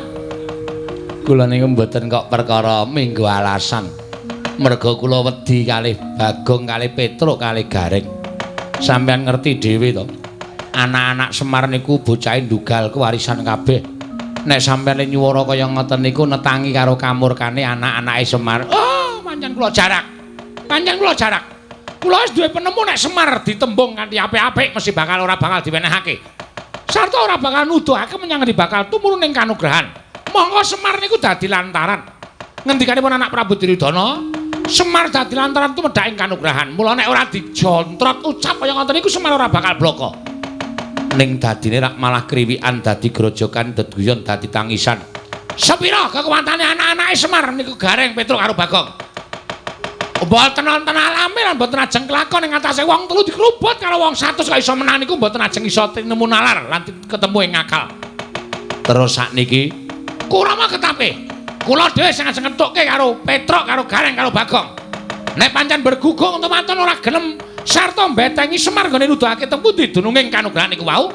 Kula niku mboten kok perkara minggu alasan. Merga kula wedi kalih Bagong, kalih Petruk, kalih Gareng. Sampeyan ngerti dhewe to. Anak-anak Semar niku bocahe ndugal kewarisan kabeh. Nek sampeyan nyuwara kaya ngoten niku netangi karo kamurkane anak-anake Semar. Oh, pancen kula jarak. Pancen kula jarak. Kula wis duwe penemu nek Semar ditembung kanthi apik-apik mesti bakal ora bakal diwenehake. Sarta ora bakal nuduhake menyang ngendi bakal tumurun ing kanugrahan. Monggo Semar niku dadi lantaran. Ngendikanipun anak Prabu Duryudana, Semar dadi lantaran tumedhak ing kanugrahan. Mula nek ora dijontrot ucap kaya ngoten niku Semar ora bakal bloko. Ning dadine rak malah kriwikan dadi grojokan deduyon dadi tangisan. Sepira kekuwatane anak-anake Semar niku Gareng, Petruk karo Bagong. Mboten wonten alame lan mboten ajeng kelakon ing atase wong telu dikrubut karo wong 100 kok iso menang niku mboten ajeng iso tinemu nalar lan ketemu ing akal. Terus sakniki Kurawa ketape. Kula dhewe sing ajeng ngethukke karo Petruk, karo Gareng, karo Bagong. Nek pancen bergugung temanten ora gelem sarta mbetengi Semar nggone nuduhake teng pundi dununging kanugrahan niku wau.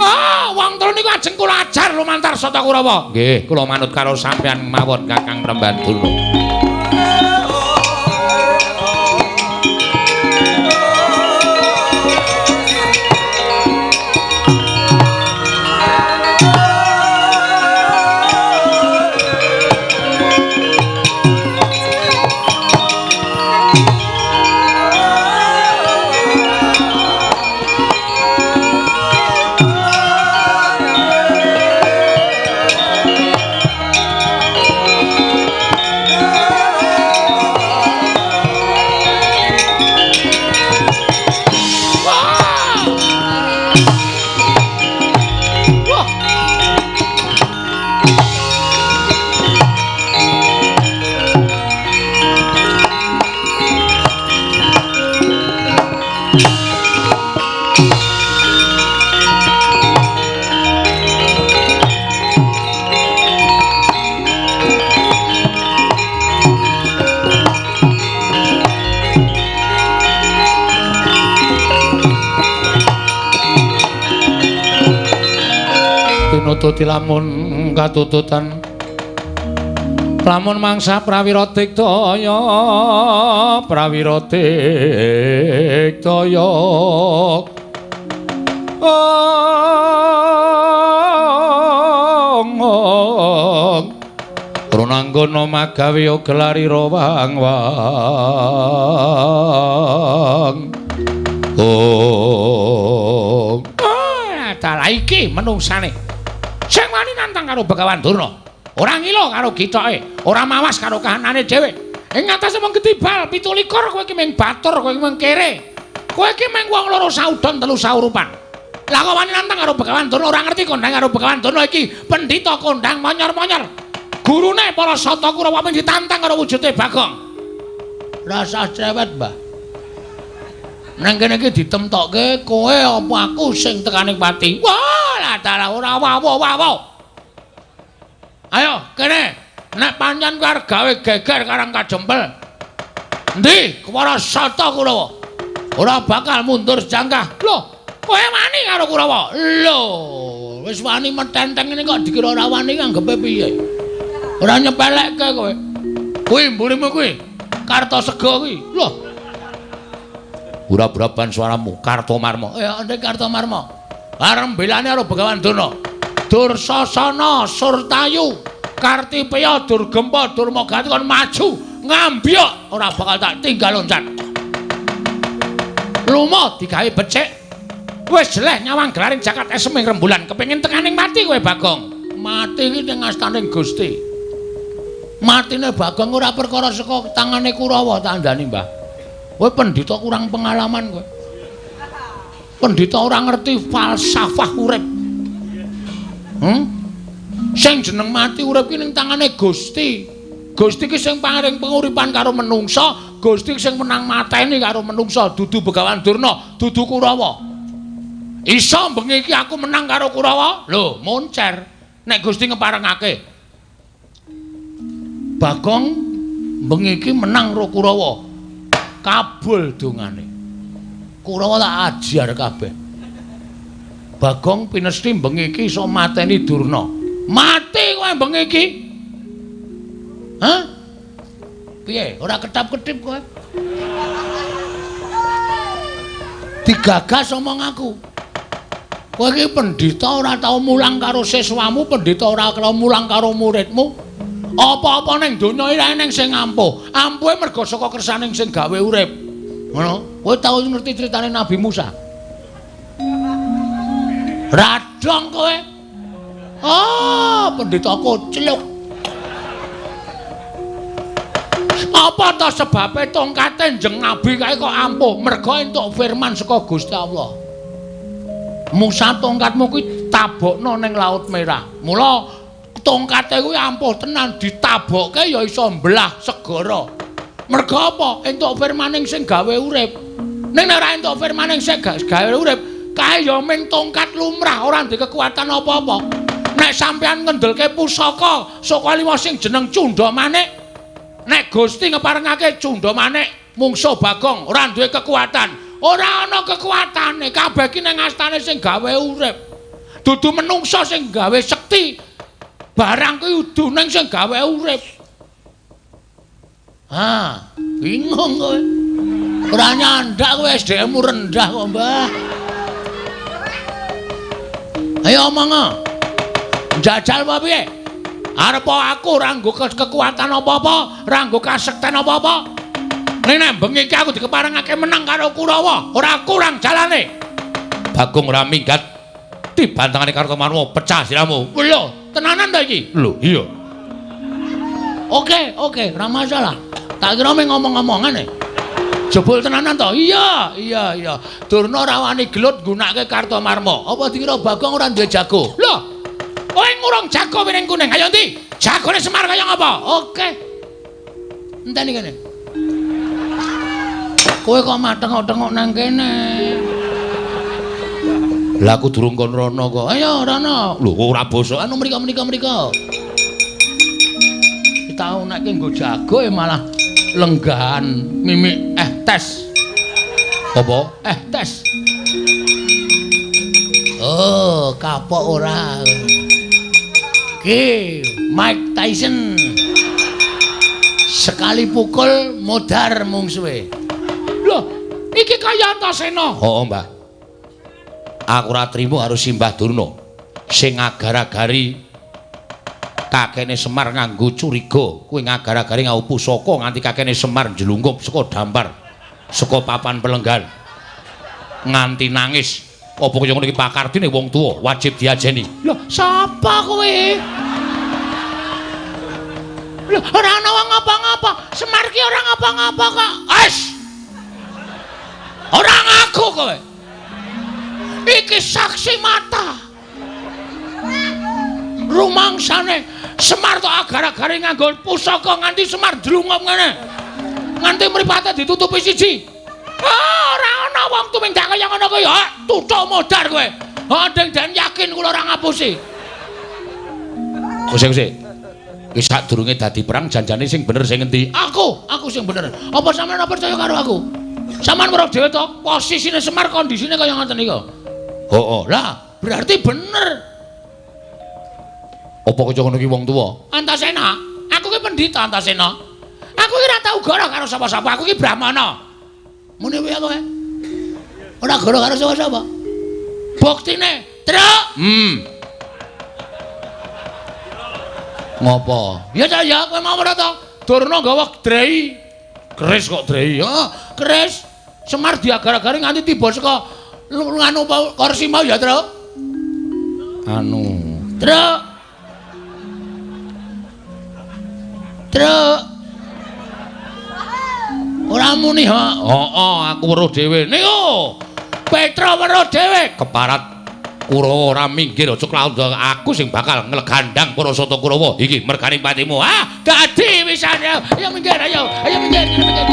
Oh, wong telu niku ajeng kula ajar lumantar Sata Kurawa. Nggih, kula manut karo sampeyan mawon Kakang Prembandurna. Yeah. nututi lamun katututan lamun mangsa prawira diktaya prawira diktaya ong runanggana magawe gelari rawang wang ong. Dalah iki menungsane sing wani nantang karo Begawan Durna, ora ngilo karo gitoke, ora mawas karo kahanane dhewe. Ing ngatasé mung ketibal 17 kowe iki mung batur, kowe iki mung kere, kowe iki mung wong loro saudon telu saurupan. Lah kok wani nantang karo Begawan Durna, ora ngerti kondang karo Begawan Durna iki pendhita kondang monyor-monyor. Gurune para Sata Kurawa mung ditantang karo wujude Bagong. Rasah cewet, Mbah. Nang kene iki ditemtokke kowe apa aku sing tekaning pati. Wah, lah dalah ora wawo-wawo. Ayo kene, nek pancen kowe arep gawe geger karang kajempel. Endi para Sata Kurawa? Ora bakal mundur sejangkah. Lho, kowe wani karo Kurawa? Lho, wis wani metenteng ngene kok dikira ora wani anggepe piye? Ora nyepelekke kowe. Kuwi mburimu kuwi. Kartasega kuwi. Lho. Ura-uraban suaramu Kartomarma. Ya ndek Kartomarma. Arep mbelani karo Begawan Durna. Dursasana Surtayu Kartipeya Durgempa Durmagati kon maju ngambyok ora bakal tak tinggal loncat. Lumo digawe becik. Wis jeleh nyawang gelaring jagat esem ing rembulan kepengin tekaning mati kowe Bagong. Mati iki ning astaning Gusti. Matine Bagong ora perkara saka tangane Kurawa tandani, Mbah. Kowe pendhita kurang pengalaman kowe. Pendhita ora ngerti falsafah urip. Sing jeneng mati urip ki ning tangane Gusti. Gusti ki sing paring penguripan karo menungsa, Gusti sing menang mateni karo menungsa, dudu Begawan Durna, dudu Kurawa. Iso bengi iki aku menang karo Kurawa? Lho, moncer. Nek Gusti ngeparengake. Bagong bengi iki menang karo Kurawa. Kabul dongane. Kurawa tak ajar kabeh. Bagong pinesti bengi iki iso mateni Durna. Mati kowe bengi iki. Hah? Piye? Ora ketap-ketip kowe. Digagas omong aku. Kowe iki pendhita ora tau mulang karo siswamu, pendhita ora tau mulang karo muridmu. Apa-apa ning donya iki eneng sing ampuh. Ampuhe mergo saka kersaning sing gawe urip. Ngono. Kowe tau ngerti critane Nabi Musa? Radong kowe. Ah, pendhita kocluk. Apa ta sebabe tongkate Njeng Nabi kae kok ampuh? Mergo entuk firman saka Gusti Allah. Musa tongkatmu kuwi tabokno ning Laut Merah. Mula tongkate kuwi ampuh tenan, ditabokke ya iso mbelah segara. Mergo apa? Entuk firmaning sing gawe urip. Ning nek ora entuk firmaning sing gawe urip, kae ya ming tongkat lumrah, ora ndek kekuatan apa-apa. Nek sampean ngendelke pusaka saka lima sing jeneng Cundha Manik, nek Gusti ngeparengake Cundha Manik mungsuh Bagong ora duwe kekuatan. Ora ana kekuatane, kabeh ki ning astane sing gawe urip. Dudu menungsa sing gawe sekti. Barang kuwi udu ning sing gawe urip. Ha, bingung kowe. Ora nyandak kowe, SDM-mu rendah kok, Mbah. Ayo omong. Njajal apa piye? Arep aku ora nggo kekuatan apa-apa, ora nggo kasekten apa-apa. Ning nek bengi iki aku dikeparengake menang karo Kurawa, ora kurang jalane. Bagong ora minggat dibantangane Kartomarma, pecah siramu. Lho, tenanan ta iki? Lho, iya. Oke, oke, ora masalah. Tak kira mung ngomong-ngomongan e. Jebul tenanan to? Iya, iya, iya. Durna ora wani gelut nggunakake Kartomarma. Apa dikira Bagong ora duwe jago? Lho, kowe ngurung jago piring kuning. Ayo ndi? Jagone Semar kaya ngapa? Oke. Enteni kene. Kowe kok matengok-tengok nang kene? Lah aku durung kon rono kok. Ayo rono. Lho kok ora bosok. Anu mriko mriko mriko. Tau nek nggo jago ya malah lenggahan mimik tes. Apa? Tes. Oh, kapok ora. Ki Mike Tyson. Sekali pukul modar mungsuhe. Loh, iki kaya Antasena. Heeh, Mbah. Aku ora trimo karo Simbah Durna sing ngagar-agari kakene Semar nganggo curiga. Kuwi ngagar-agari nganggo pusaka nganti kakene Semar njlungkup saka dampar, saka papan pelenggan. Nganti nangis. Apa kaya ngono iki pakardine wong tuwa wajib diajeni. Lho, sapa kowe? Lho, ora ana wong ngapa-ngapa. Semar ki ora ngapa-ngapa kok. Wes. Ora ngaku kowe. Iki saksi mata. Rumangsane Semar tok agar-agare nganggo pusaka nganti Semar ndlungup ngene. Nganti mripate ditutupi siji. Ah, ora ana wong tumindak kaya ngono kuwi. Ha, tutuk modar kowe. Ha, deng den yakin kula ora ngapusi. Kuse-kuse. Wis sadurunge dadi perang janjane sing bener sing ngendi? Aku sing bener. Apa sampeyan ora percaya karo aku? Sampeyan weruh dhewe to, posisine Semar kondisine kaya ngoten niku. Heeh. Lah, berarti bener. Apa kaya ngono ki wong tuwa? Antasena, aku ki pendhita Antasena. Aku ki ora tau goro karo sapa-sapa, aku ki Brahmana. Muni piye kowe? Ora goro karo sapa-sapa. Buktine, Truk. Ngopo? Ya ta ya, kowe mau ora to? Durna nggawa drei. Keris kok drei. Heeh, keris. Semar diagar-agari nganti tiba saka nganu kursi mau ya, Truk. Anu, Truk. Truk. Ora muni ha. Heeh, aku weruh dhewe. Niku. Petra weruh dhewe keparat Kurawa ora minggir aja klaundha aku sing bakal nglegandang para sata Kurawa. Iki mergane patimu. Ah, dadi wisan. Ayo minggir, ayo. Ayo minggir, minggir.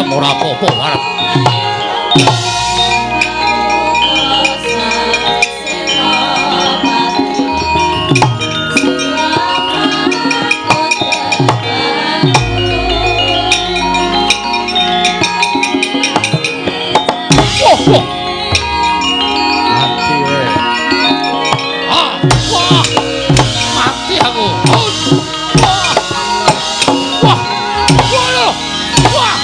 Ora apa-apa arep. Wah, wah. Mati we. Ah, wah. Mati aku. Wah. Wah. Wah. Wah.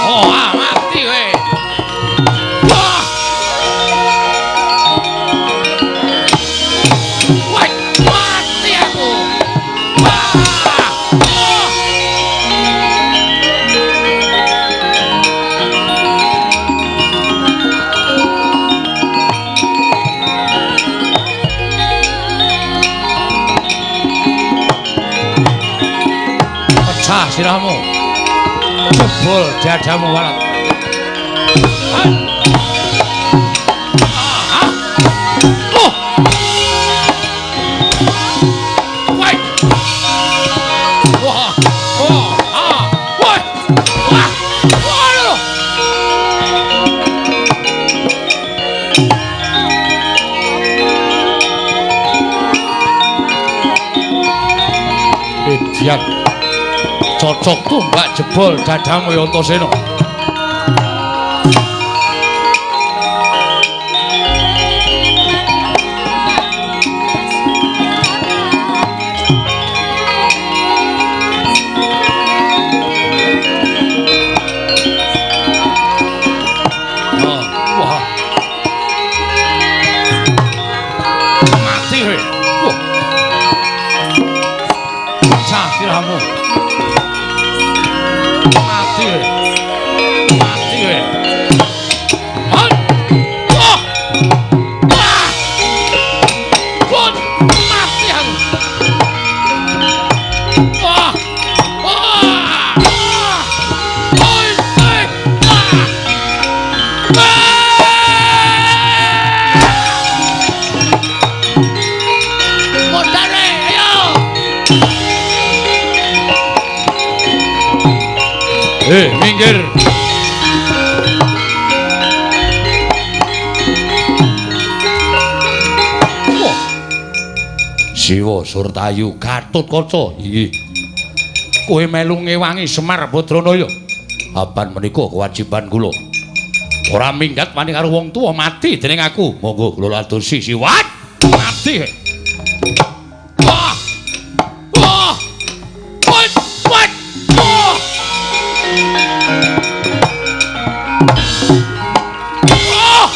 Oh, mati we. Wah. Wah, mati aku. Wah. Oh. Pecah sirahmu. Jebol dadamu warat. Oh. Wah. Wah. Oh. Ah. Wah. Wah. Wah. Idiot. Cocok tumbak jebol dadamu ya Antasena. Modare, ayo. Minggir. Siwa Surtayu Gatotkaca inggih. Kowe melu ngewangi Semar Badranaya. Apan menika kewajiban kula. Ora minggat wani karo wong tuwa mati dening aku. Monggo kula adosi siwat mati. Wah. Wah. Wat wat. Wah. Wah.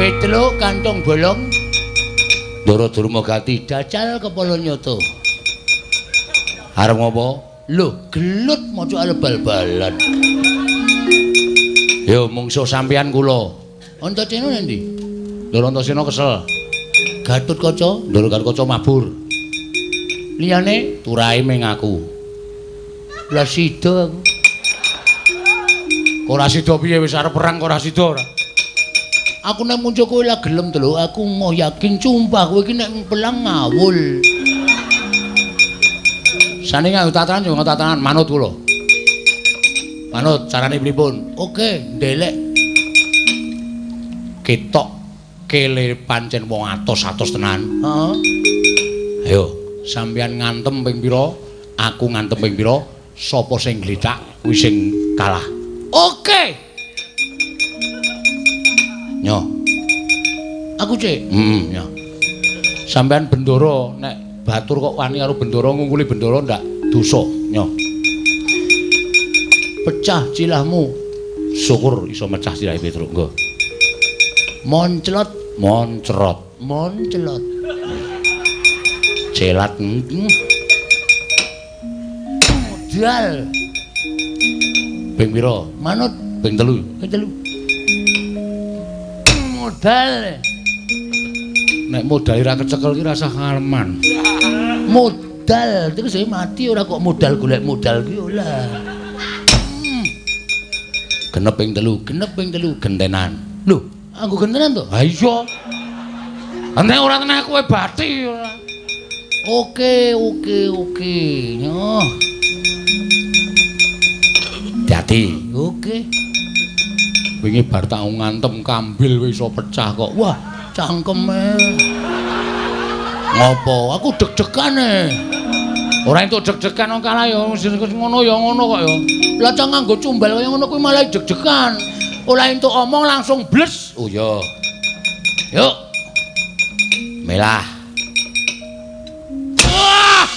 Petruk kantong bolong Ndara Durma gati jajal kepala nyata. Arep ngopo? Lho, gelut maca arep bal-balan. Yo mungsuh sampeyan kula. Antasena endi? Ndara Antasena kesel. Gatotkaca, Ndara Gatotkaca mabur. Liyane turahe ming aku. Lah sida aku. Ora sida piye wis arep perang kok ora sida ora. Aku nek muncul kowe lah gelem to lho, aku mau yakin sumpah kowe iki nek pelang ngawul. Sane nganggo tatanan yo nganggo tatanan manut kula. Manut carane pripun? Oke, ndelek. Ketok kele pancen wong atos-atos tenan. Heeh. Ayo, sampeyan ngantem ping pira, aku ngantem ping pira, sapa sing glethak kuwi sing kalah. Oke. Nyo. Aku cek. Heeh, nyo. Sampeyan bendara nek batur kok wani karo bendara ngungkuli bendara ndak dosa, nyo. Pecah cilahmu. Syukur iso mecah cilahe Petruk, nggo. Monclot, moncrot, monclot. Celat. Modal. Ping pira? Manut ping 3. Ping 3. Modal. Nek modal ora kecekel ki rasah ngaleman. Modal terus mati ora kok modal golek modal ki ora. Genep ping 3, genep ping 3 gentenan. Lho, aku gentenan to? Ha iya. Nek ora tenah kowe bathi ora. Oke, oke, oke. Nyoh. Hati-hati. Oke. Wingi bar tak ngantem kambil wis iso pecah kok. Wah, cangkeme. Ngopo? Aku deg-degan e. Ora entuk deg-degan wong kalah ya ngono ya ngono kok ya. Lah cang nganggo cumbal kaya ngono kuwi malah deg-degan. Ora entuk omong langsung bles. Oh iya. Yuk. Melah. Wah!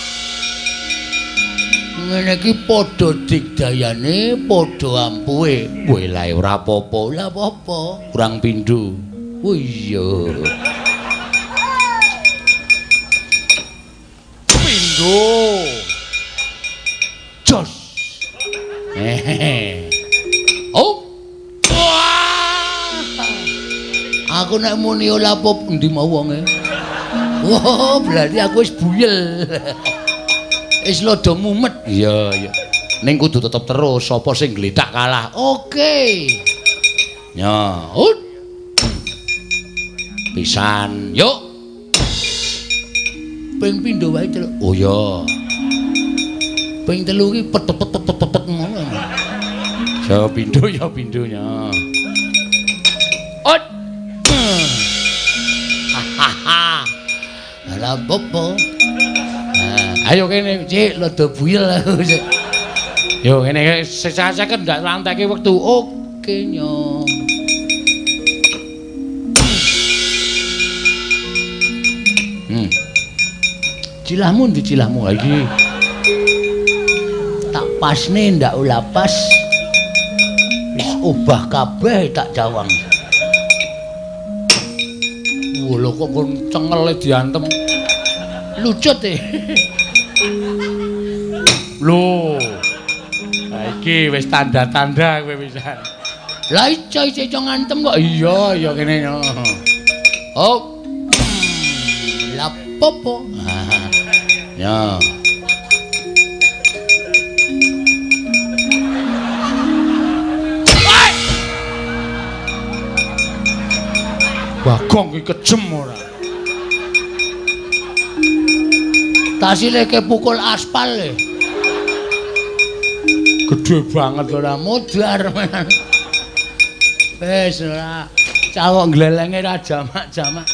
Ngene iki padha digdayane, padha ampuhe. Weh lah ora apa-apa. Lah apa-apa? Kurang pindho. Oh iya. Pindho. Jos. Hehehe. Oh. Wah. Aku nek muni ora apa endi mau wonge. Wah, berarti aku wis buyel. Wis lodo mumet. Iya, iya. Ning kudu tetep terus sapa sing glethak kalah. Oke. Ya, ut. Pisan, yuk. Ping pindho wae, Celuk. Oh iya. Ping 3 iki pet pet pet pet pet ngono. Ya pindho ya pindhonya. Ut. Hahaha. Lah popo. Ayo kene, Cik, rada buyel aku. Yo ngene sesaseken ndak lanteke wektu. Oke nyo. Cilahmu ndi cilahmu iki? Tak pasne ndak ula pas. Wis obah kabeh tak jawang. Wah lho kok kon cengele diantem. Lucut e. Lho. Ha iki wis tanda-tanda kowe pisan. Lah iso iso ngantem kok. Iya, iya kene. Oh. Lah popo. Ya. Bagong iki kejem ora. Tasile ke pukul aspal e. Gede banget ora modar. Wis ora cawok glelenge ra jamak-jamak.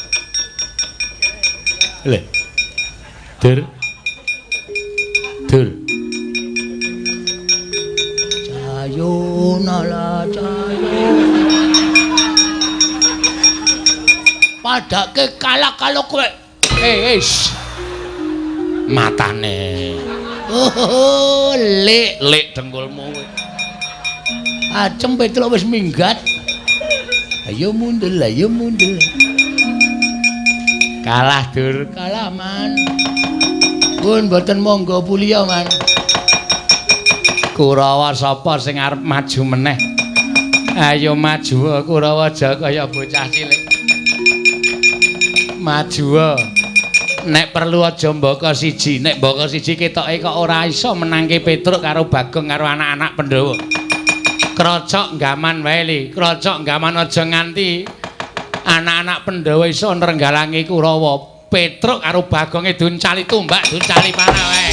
Le. Dur. Dur. Cayo nala cayo. Padake kalah kalau kowe. Eh, matane. Oh, lek lek dengkulmu kowe. Acem Petruk wis minggat. Ayo mundur, ayo mundur. Kalah dur, kalah man. Pun mboten monggo puliya man. Kurawa sapa sing arep maju meneh? Ayo maju Kurawa aja kaya bocah cilik. Maju. Nek perlu aja mbaka siji, nek mbaka siji ketoke kok ora iso menangke Petruk karo Bagong karo anak-anak Pandhawa. Krocok gaman wae li, krocok gaman aja nganti anak-anak Pandhawa iso nrenggalangi Kurawa. Petruk karo Bagonge duncali tumbak, duncali panah wae.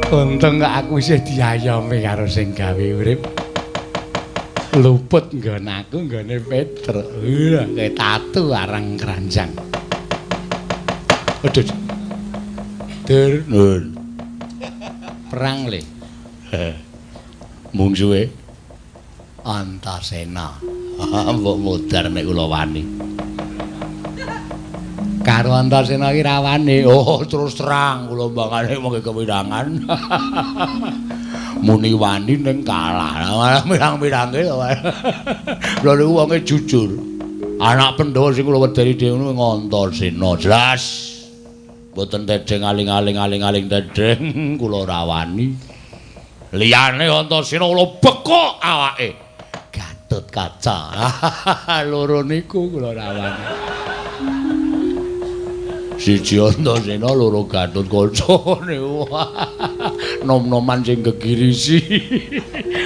Untung kok aku isih diayomi karo sing gawe urip. Luput nggon aku nggone Petruk. Wah, kayak tatu arang keranjang. Aduh. Dur, nun. Perang le. Mungsuhe Antasena. Mbok modar nek kula wani. Karo Antasena iki rawane. Oh, terus terang kula mbangane mung kewirangan. Muni wani ning kalah. Mirang-mirange to. Lha niku wonge jujur. Anak Pandhawa sing kula wedeni dhewe Antasena. Jelas. Mboten tedheng aling-aling aling-aling tedheng kula ora wani. Liyane Antasena kula bekok awake. Gatotkaca. Loro niku kula ora wani. Siji Antasena loro Gatotkaca niku. Nom-noman sing gegirisi.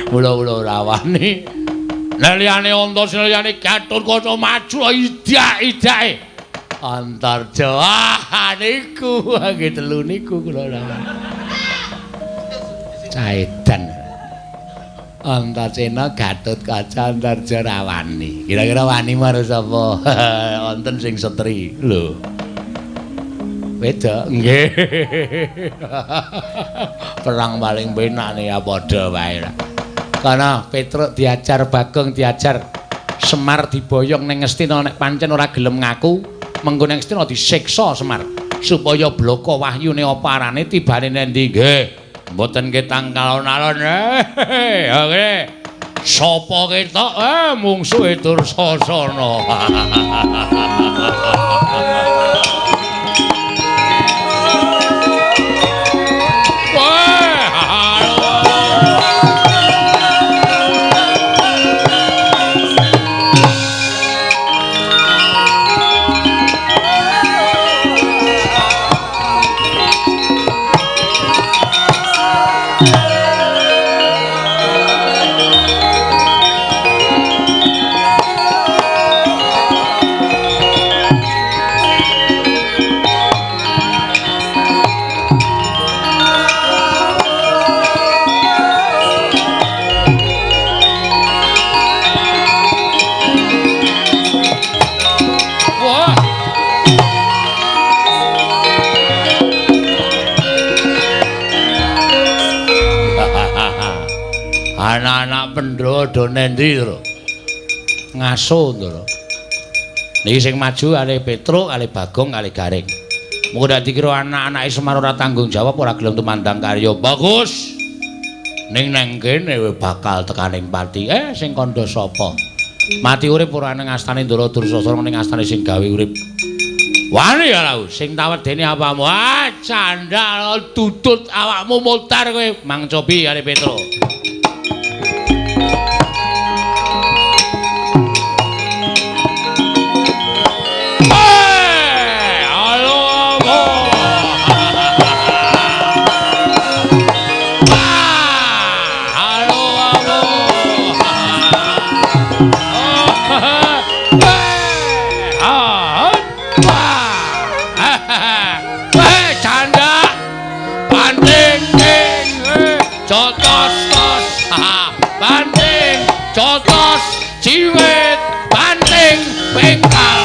Mula kula ora wani. Lah liyane Antasena liyane Gatotkaca maju idak-idake. Antarja. Ah niku nggih telu niku kula ora wani. Caedan. Antasena Gatotkaca Antarja ra wani. Kira-kira wani marang sapa? Wonten sing setri. Lho. Wedok nggih. Perang paling penak nih ya padha wae. Kana Petruk diajar Bagong diajar Semar diboyong ning Ngastina nek pancen ora gelem ngaku, mengko ning Ngastina disiksa Semar supaya bloko wahyune apa arane tibane nendi nggih. Mboten ketang alon-alon. Oke. Sapa ketok mungsuhe Dursasana. Anak-anak Pandhawa do nendi, Ndara? Ngaso, Ndara. Niki sing maju kalih Petruk, kalih Bagong, kalih Gareng. Mengko dak dikira anak-anake Semar ora tanggung jawab, ora gelem tumandang karya. Bagus. Ning nang kene bakal tekaning pati. Sing kandha sapa? Mati urip ora ning astane Ndara Dursasana, ning astane sing gawe urip. Wani ya lau, sing tawedene apamu? Ah, candal tutut awakmu mutar kowe. Mang Cobi karo Petro. Ciwit banting pengkal.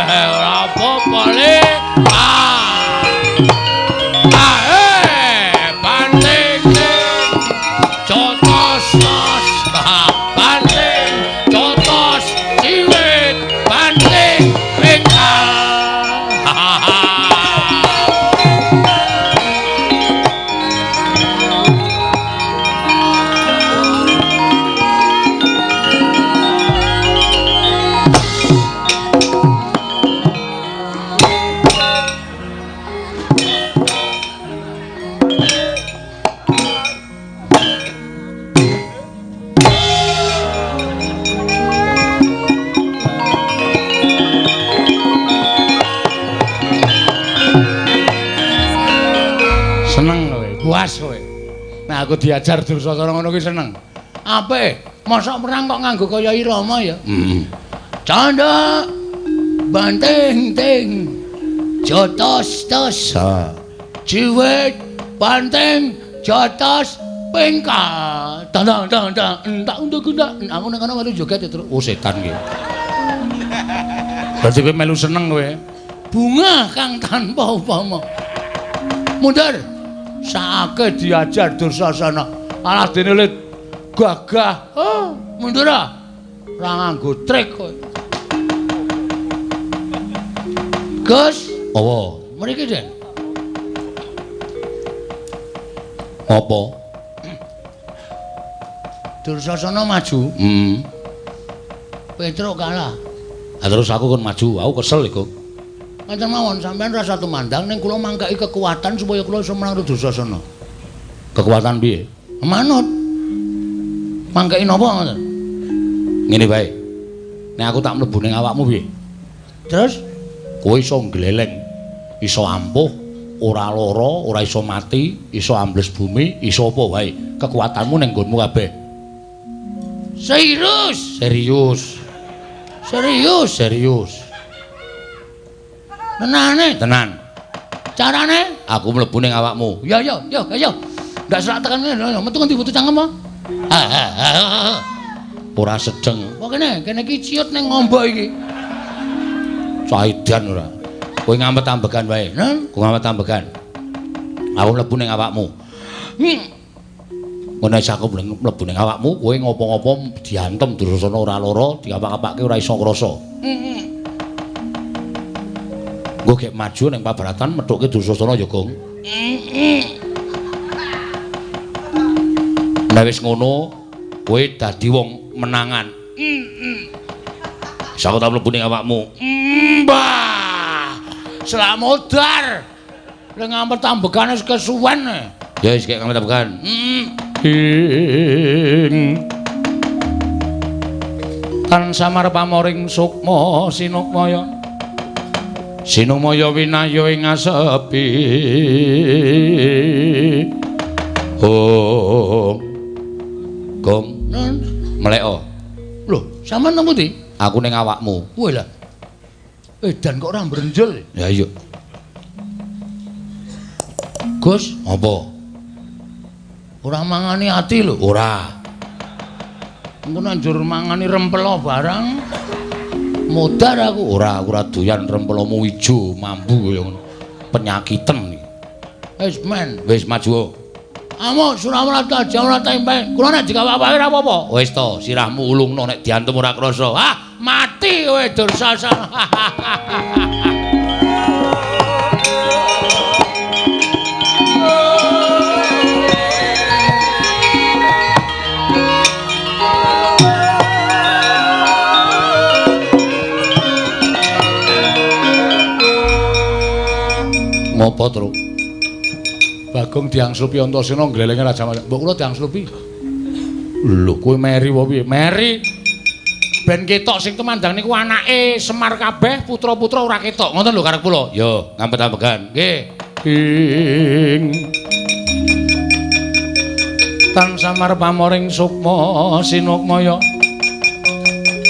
Ora apa-apa le. Banting jotos tos. Banting jotos ciwit banting pengkal. Puas kowe. Nah aku diajar Dursasana ngono kuwi seneng. Apik, mosok perang kok nganggo kaya irama ya. Heeh. Candha banting ting jotos tos. Ciwit banting jotos pengkal. Tandang tang tang entak untuk entak. Aku nang kono melu joget ya, Truk. Oh setan iki. Berarti kowe melu seneng kowe. Bunga kang tanpa upama. Mundur. Saake diajar Dursasana. Alah dene le gagah. Oh, mundur ah. Ora nganggo trik kowe. Gus, apa? Mriki, Den. Apa? Dursasana maju. Heeh. Petruk kalah. Ha terus aku kon maju, aku kesel iku. Ngaten mawon sampean rasa tumandang ning kula mangkaki kekuatan supaya kula iso menang Dursasana. Kekuatan piye? Manut. Mangkaki napa ngoten? Ngene wae. Nek aku tak mlebu ning awakmu piye? Terus kowe iso ngleleng, iso ampuh, ora lara, ora iso mati, iso ambles bumi, iso apa wae. Kekuatanmu ning nggonmu kabeh. Serius? Serius. Serius, serius. Tenane, tenan. Carane aku mlebu ning awakmu. Ya ya ya ya. Ndak serak tekan ngene, metu ngendi metu cangkem apa? Ora sedeng. Kok kene, kene iki ciut ning ngombo iki. Caidan ora. Kowe ngamet ambegan wae. Nen, kowe ngamet ambegan. Aku mlebu ning awakmu. Ngono wis aku mlebu ning awakmu, kowe ngopo-ngopo diantem Dursasana ora lara, diapak-apake ora iso ngrasa. Nggo gek maju ning pabaratan methuke Dursasana ya, Gong. Nek wis ngono, kowe dadi wong menangan. Wis aku tak mlebu ning awakmu. Mbah. Slamodar. Lha ngampet ambegane wis kesuwen. Ya wis gek ngampet ambegan. Ing tan samar pamoring sukma sinukmaya. Sinumaya winaya ing asepi. Oh. Gong, mleko. Lho, sampean nang pundi? Aku ning awakmu. Wah lah. Edan kok ora mbrenjel. Ya iya. Gus, apa? Ora mangani ati lho, ora. Engko nek njur mangani rempelo barang modar aku. Ora, aku ora doyan rempelomu ijo mambu kaya ngono. Penyakiten iki. Wis men, wis maju. Amuk Surawarta ora tempe. Kula nek dikawak-awake ora apa-apa. Wis to, sirahmu ulungno nek diantem ora krasa. Ah, mati kowe Dursasana. Ngopo, Truk? Bagong diangslupi Antasena glelenge Raja Mas. Mbok kula diangslupi. Lho, kowe meri apa piye? Meri. Ben ketok sing tumandang niku anake Semar kabeh, putra-putra ora ketok. Ngoten lho karep kula. Yo, ngampet-ambegan. Nggih. Ing tan samar pamoring sukma sinukmaya.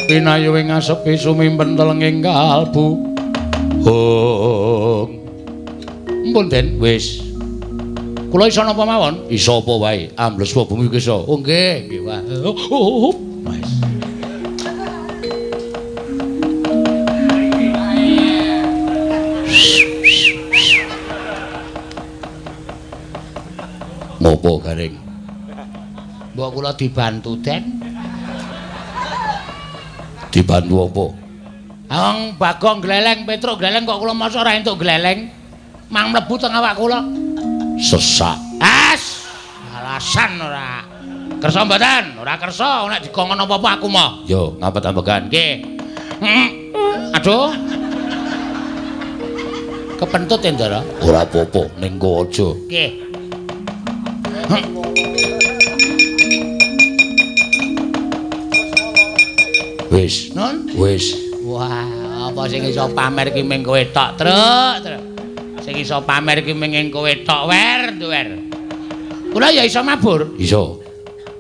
Pinayu ing asepi sumimpen telenging kalbu. Hong. Mpun Den, wis. Kula iso napa mawon? Iso apa wae? Ambles bumi iki iso. Oh nggih, nggih wae. Oh, wis. Ngopo garing? Mbok kula dibantu, Den. Dibantu apa? Wong Bagong gleleng, Petruk gleleng kok kula mosok ora entuk gleleng. Mang mlebu teng awak kula. Sesak. As, alasan ora. Kersa mboten? Ora kersa, nek dikongkon apa-apa aku moh. Yo, ngapet-ambegan. Nggih. Aduh. Kepentut ya, Ndara? Ora apa-apa, ning kowe aja. Nggih. Wis. Nun? Wis. Wah, apa sing iso pamer ki ming kowe tok, Truk, Truk. Sing iso pamer ki ming kowe tok, wer, wer. Kula ya iso mabur. Iso.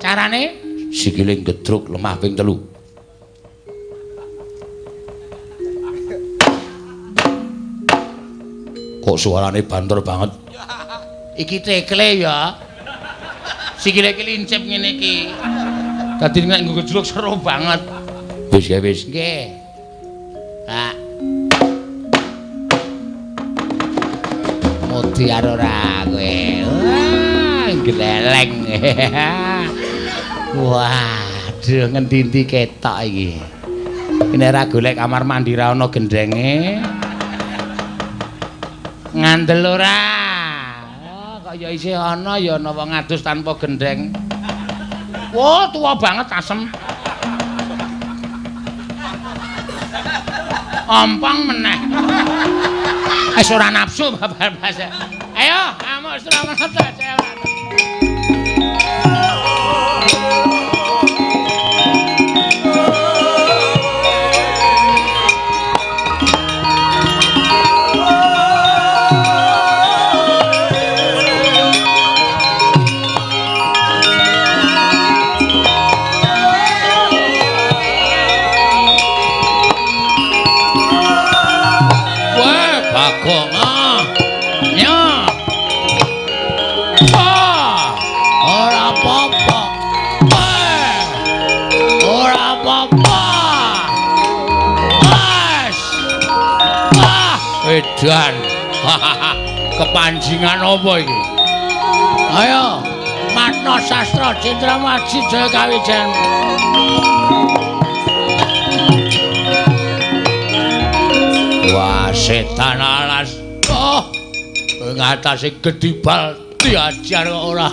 Carane sikile gedruk lemah ping 3. Kok suarane banter banget. Iki tekle ya. Sikile iki lincip ngene iki. Dadi nek nggo gejruk seru banget. Wis ya wis. Nggih. Pak. Modiar ora kowe. Wah, gleleng. Waduh, ngendi-endi ketok iki. Nek ora golek kamar mandi ra ana gendenge. Ngandel ora? Oh, kok ya isih ana ya ana wong adus tanpa gendeng. Wah, tuwa banget asem. Ompong meneh. Wis ora nafsu babar blas. Ayo, amuk Suramarta. Bagong ah. Ya. Ah. Ora apa-apa. Ora apa-apa. Wes. Ah, edan. Kepanjingan apa iki? Ayo, Matna Sastra Jenderal Maji Jaya Kawijayan. Wah, setan alas. Oh, ngatasi gedibal diajar kok ora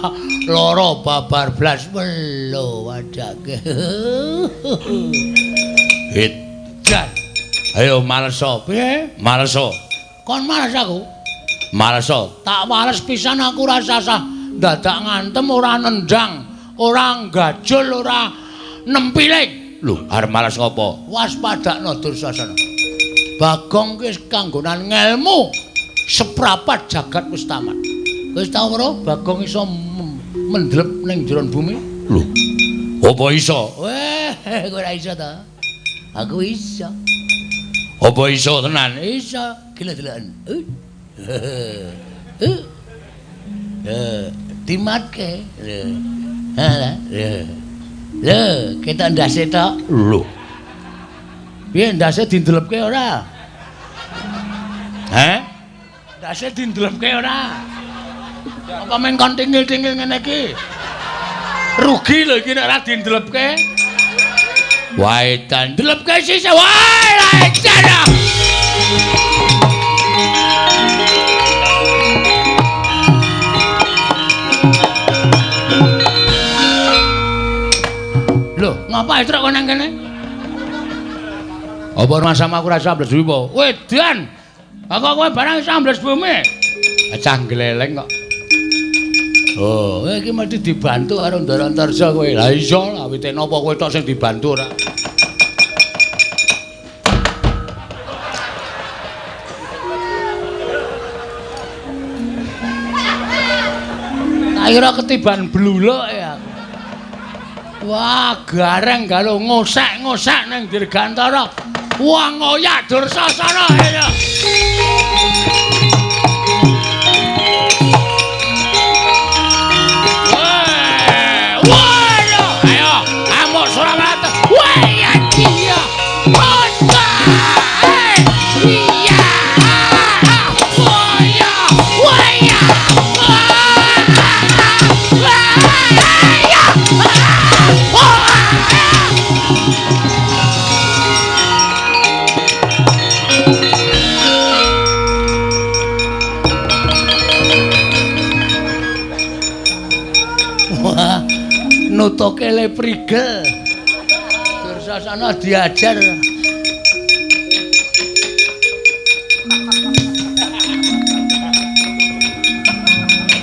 lara babar blas melo wadake. Edan. Ayo maleso. Piye? Maleso. Kon males aku? Maleso. Tak males pisan aku ora sasah. Dadak ngantem ora nendang, ora gajul, ora nempiling. Lho, arep males ngopo? Waspadakno Dursasana. Bagong ki wis kanggonan ngelmu seprapat jagat wis tamat. Wis tau ora Bagong iso mendlep ning jero bumi? Lho. Apa iso? Weh, kowe ora iso ta? Aku iso. Apa iso tenan? Iso. Gila deloken. Dimatke. Lho. Ha, lho. Lho, ketok ndase tok. Lho. Piye ndase dindelepke ora? Heh? Ndase dindelepke ora? Apa men kon tingil-tingil ngene iki? Rugi lho iki nek ora dindelepke. Wae dan ndelepke sisih. Wae edan. Lho, ngapa etrok kok nang kene? Apa rumah sama aku rasa ambles bumi apa? Wedan. Kok kowe barang iso ambles bumi? Cah gleleng kok. Oh, iki mesti dibantu karo Ndara Antarja kowe. Lah iya lah, wite napa kowe tok sing dibantu ora? Tak kira ketiban bluluk ya. Wah, gareng galo ngosek-ngosek ning Dirgantara. Wah, ngoyak Dursasana ya. Nutuke le prigel. Dursasana diajar.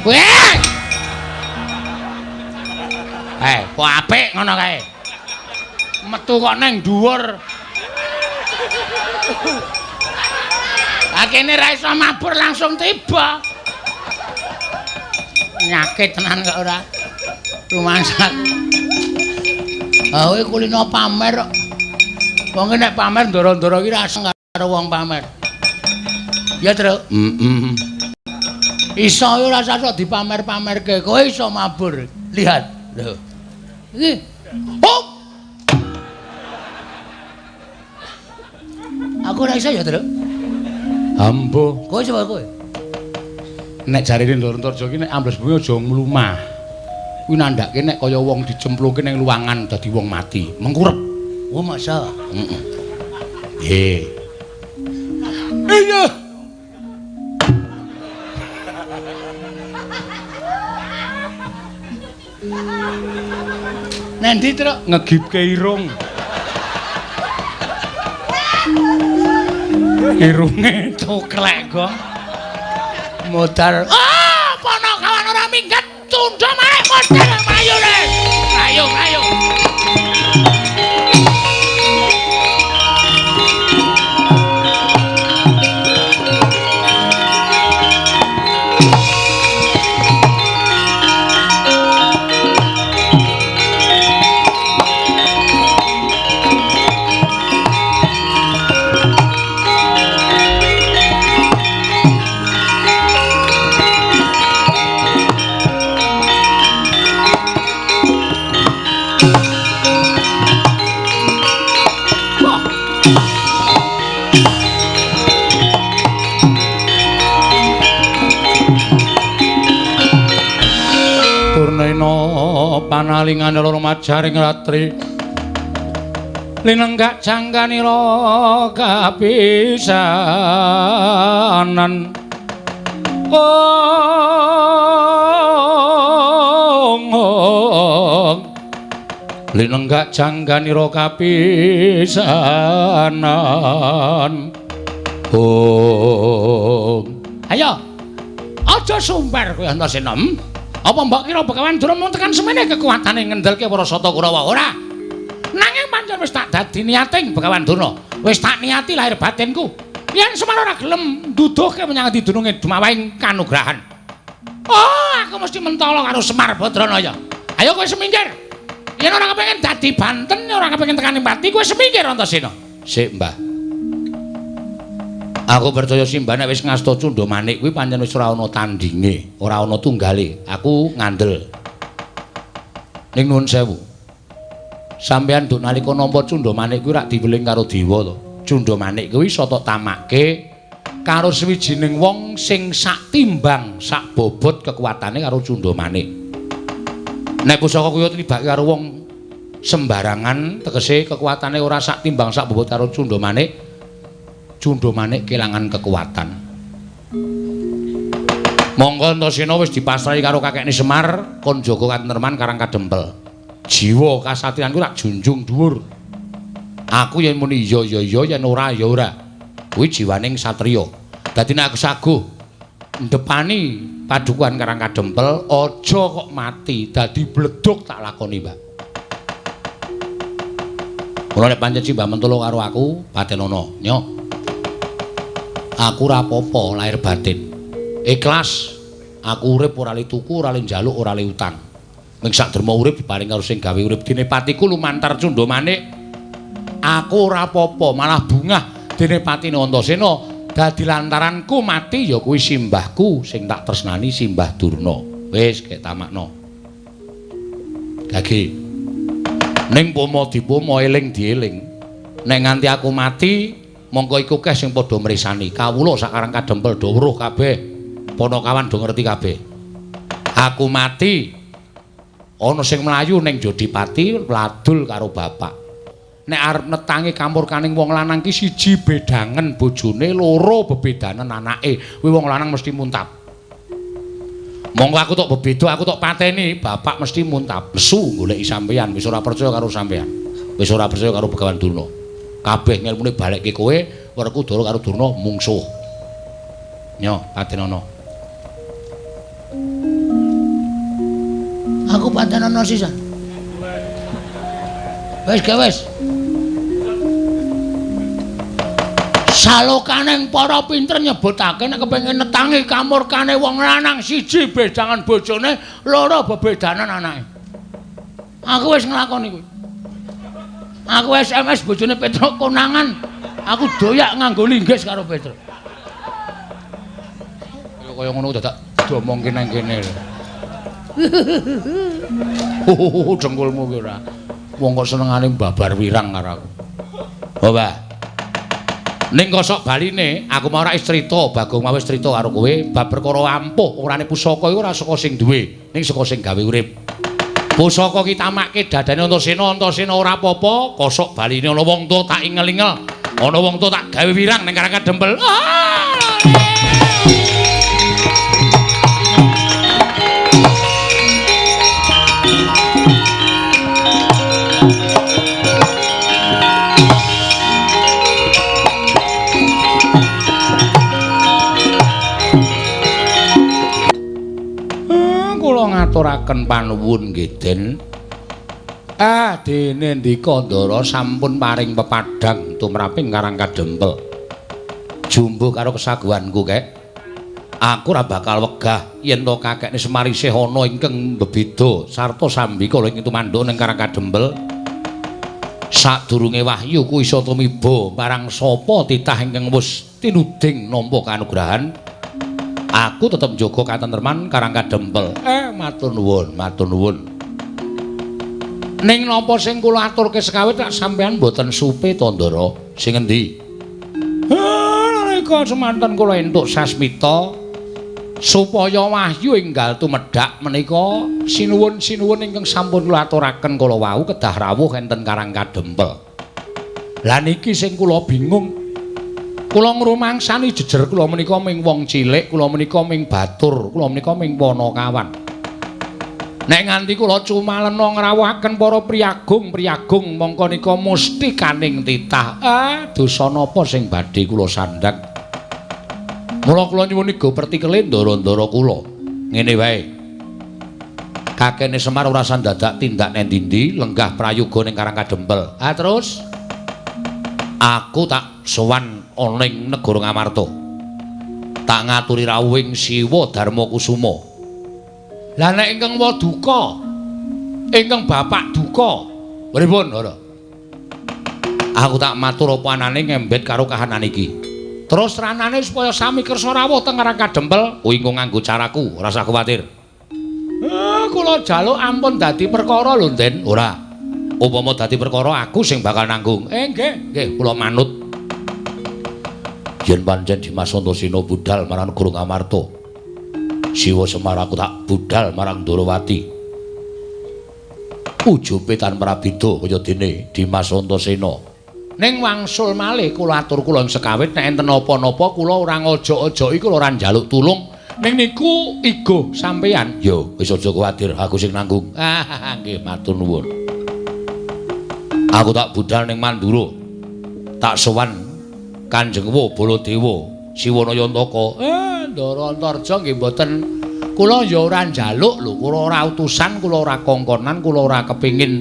Weh! Kok apik ngono kae. Metu kok nang dhuwur. Akene ra iso mabur langsung tiba. Nyakit tenan kok ora. Rumasak. Ah kowe kulino pamer kok. Wong nek pamer ndoro-ndoro iki ra seneng karo wong pamer. Ya, Truk. Heeh. Iso ora usah dipamer-pamerke. Kowe iso mabur. Lihat. Lho. Iki. Hop. Aku ora iso ya, Truk. Ambo. Kowe coba kowe. Nek jarene Ndoro-Antarja iki nek ambles bumi aja mlumah. Kuwi nandhake nek kaya wong dicemplungke ning luwangan dadi wong mati, mengkurep. Oh, masa? Heeh. Nggih. Iya. Nendi, Truk? Ngegipke irung. Irunge coklek kok. Modar. Ah, Panakawan ora minggat. Tunda mae modal mayune. Ayo, ayo. Panalingan loro majaring ratri linenggak jangkanira kapisanan. Ong ong linenggak jangkanira kapisanan. Ong ayo aja sumber kowe Antasena. Apa mbok kira Begawan Durna mung tekan semene kekuatane ngendelke para Sata Kurawa? Ora. Nanging pancen wis tak dadi niating Begawan Durna. Wis tak niati lahir batinku. Yen Semar ora gelem nduduhke menyang dununge dumawahing kanugrahan. Oh, aku mesti mentala karo Semar Badranaya. Ayo kowe semingkir. Yen ora kepengin dadi banten, ora kepengin tekan pati, kowe semingkir Antasena. Sik, Mbah. Aku percaya simbah nek wis ngasta Cundha Manik kuwi pancen wis ora ana tandinge, ora ana tunggale. Aku ngandel. Ning nuwun sewu. Sampeyan nduk nalika nampa Cundha Manik kuwi rak diweling karo dewa to. Cundha Manik kuwi iso tok tamake karo sawijining wong sing sak timbang, sak bobot kekuatane karo Cundha Manik. Nek pusaka kuwi tibake karo wong sembarangan, tegese kekuatane ora sak timbang sak bobot karo Cundha Manik, Cundha Manik kelangan kekuatan. Monggo Antasena wis dipasrahi karo kakekne Semar kon jaga katentreman Karang Kadempel. Jiwa kasatriyanku rak junjung dhuwur. Aku yen muni iya ya iya, yen ora ya ora. Kuwi jiwaning satriya. Dadi nek aku saguh ndepani padukuhan Karang Kadempel, aja kok mati, dadi bledug tak lakoni, Mbak. Mula nek pancen simbah mentolo karo aku, patenono, nyo. Aku ora apa-apa lahir batin. Ikhlas aku urip ora le tuku, ora le njaluk, ora le utang. Ming sak derma urip diparing karo sing gawe urip. Dene patiku lumantar Cundha Manik. Aku ora apa-apa, malah bungah dene patine Antasena dadi lantaranku mati ya kuwi simbahku sing tak tresnani, Simbah Durna. Wis gek tamakno. Gage. Ning pomo dipomo eling dieling. Nek nganti aku mati mongko iku keh sing padha mresani. Kawula sak Karang Kadempel do weruh kabeh. Panakawan do ngerti kabeh. Aku mati ana sing mlayu ning Jodipati ladul karo bapak. Nek arep netangi kamurkaning wong lanang ki siji bedangen bojone, loro bebedanen anake. Kuwi wong lanang mesti muntap. Mongko aku tok bebeda, aku tok pateni, bapak mesti muntap. Nesu goleki sampeyan, wis ora percaya karo sampeyan. Wis ora percaya karo Begawan Durna. Kabeh ngelmune balekke kowe, Werkudara karo Durna mungsuh. Nyo, patenono. Aku patenono sisan. Wis ge wis. Salokaning para pinter nyebutake nek kepengin netangi kamurkane wong lanang siji bedangan bojone, loro bebedanan anake. Aku wis nglakoni kuwi. Aku SMS bojone Petruk konangan. Aku doyak nganggo linggis karo Petruk. Ya kaya ngono dadak diomongke nang kene lho. Dengkulmu ki ora. Wong kok senengane babar wirang karo aku. Oh, Mbah. Ning kosok baline aku mau ora wis crita, Bagong mau wis crita karo kowe bab perkara ampuh orane pusaka iku ora saka sing duwe, ning saka sing gawe urip. Pusaka ki tamake dadane Antasena, Antasena ora apa-apa, kosok baline ana wong tuwa tak ingel-ingel, ana wong tuwa tak gawe wirang ning Karang Kadempel. Ngaturaken panuwun nggih Den. Ah dene ndika Ndara sampun paring pepadhang tumraping Karang Kadempel. Jumbuh karo kesaguhanku kek. Aku ora bakal wegah yen to kakekne Semar isih ana ingkang mbebeda sarta sambikala ing tumanduk ning Karang Kadempel. Sadurunge wahyu ku iso tumiba marang sapa titah ingkang wis tinuding nampa kanugrahan. Aku tetep njaga katentreman Karang Kadempel. Matur nuwun, matur nuwun. Ning napa sing kula aturke sekawit rak sampean mboten supe to, Ndara? Sing endi? Nalika semanten kula entuk sasmita supaya wahyu enggal tumedhak menika sinuwun-sinuwun ingkang sampun kula aturaken kala wau kedah rawuh enten Karang Kadempel. Lah niki sing kula bingung. Kula ngrumangsani jejer kula menika ming wong cilik, kula menika ming batur, kula menika ming panakawan. Nek nganti kula cumalena ngrawuhaken para priyagung-priyagung mongko nika musti kaning titah. Dosa napa sing badhe kula sandhang? Mula kula nyuwun iga pertikele ndara-ndara kula. Ngene wae. Kakene Semar ora sandadak tindak neng ndi-ndi, lenggah prayoga ning Karang Kadempel. Ah terus aku tak sowan ana ing negara Ngamarta. Tak ngaturi rawuhing Siwa Darma Kusuma. Lah nek ingkang waduka, ingkang bapak duka, pripun ora? Aku tak matur apa anane ngembet karo kahanan iki. Terus ranane supaya sami kersa rawuh teng Karang Kadempel, kuwi engko nganggo caraku, ora usah kuwatir. Kula jaluk ampun dadi perkara lho, Den. Ora. Upama dadi perkara aku sing bakal nanggung. Nggih, nggih, kula manut. Yen pancen Dimas Antasena budal marang negara Ngamarta, Siwa Semar aku tak budal marang Ndorowati. Ujube tan prabida kaya dene Dimas Antasena. Ning wangsul malih kula atur kula ing sekawit nek enten napa-napa kula ora ngojok-ojoki, kula ora njaluk tulung. Ning niku igo sampeyan. Yo wis aja kuwatir, aku sing nanggung. Nggih, matur nuwun. Aku tak budal ning Mandura. Tak sowan Kanjeng Wa Baladewa Siwana Yantaka. Ndara Antarja nggih mboten. Kula ya ora njaluk lho, kula ora utusan, kula ora kongkonan, kula ora kepingin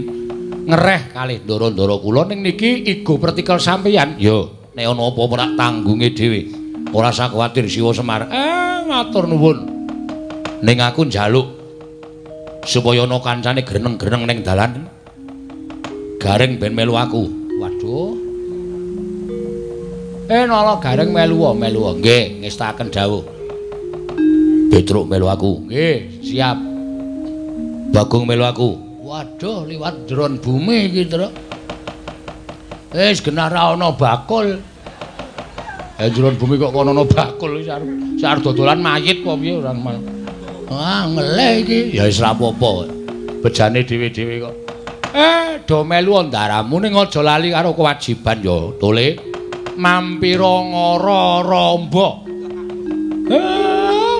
ngereh kalih ndara-ndara kula. Ning niki igo pertikel sampeyan. Yo, nek ana apa-apa tak tanggunge dhewe. Ora usah kuwatir Siwa Semar. Matur nuwun. Ning aku njaluk supaya ana kancane greneng-greneng ning dalan. Gareng ben melu aku. Waduh. Nala Gareng melu melu. Nggih, ngestaken dawuh. Petruk melu aku. Nggih, siap. Bagong melu aku. Waduh, liwat dron bumi iki, Truk. Wis genah ra ana bakul. Dron bumi kok kono ana bakul iki arep dodolan mayit apa piye ora. Ah, ngelih iki. Ya wis ra apa-apa. Bejane dhewe-dhewe kok. Do melu ndaramu ning aja lali karo kewajiban ya, Tole. Mampira ngara ramba.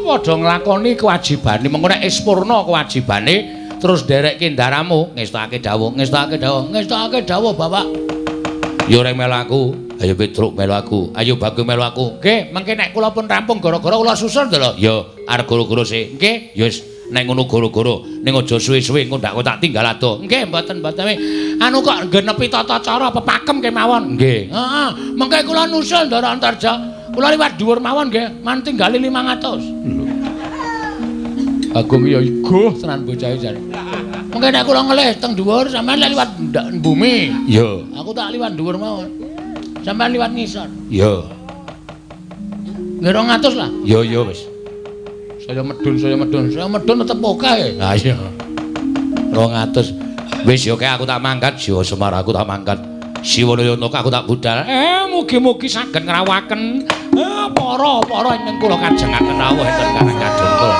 Padha nglakoni kewajibane, mengko nek wis purna kewajibane terus nderekke ndaramu, ngestake dawuh, ngestake dawuh, ngestake dawuh Bapak. Ya ora melu aku, ayo Petruk melu aku, ayo Bagong melu aku. Nggih, mengke nek kula pun rampung gara-gara kula susul lho. Ya, arep goro-goro sik. Nggih, ya wis nek ngono goro-goro, ning aja suwe-suwe engko ndak tak tinggal ado. Nggih, mboten-mboten. Anu kok genepi tata cara pepakem kemawon. Nggih. Heeh, mengke kula nusul Ndara Antarja. Kula liwat dhuwur mawon nggih, man tinggali 500. Lho. Agung ya igoh tenan bocah jare. Mengke nek kula ngelih teng dhuwur sampean lek liwat bumi. Iya. Aku tak liwat dhuwur mawon. Sampean liwat ngisor. Iya. Nggih 200 lah. Iya iya wis. Saya medun, saya medun, saya medun tetep oke. Ha iya. 200. Wis yo aku tak mangkat, Siwa Semar aku tak mangkat. Siwana Yantaka aku tak budal. Mugi-mugi saged ngrawaken para-para ingkang kula kajengaken rawuh enten Karang Kadempel.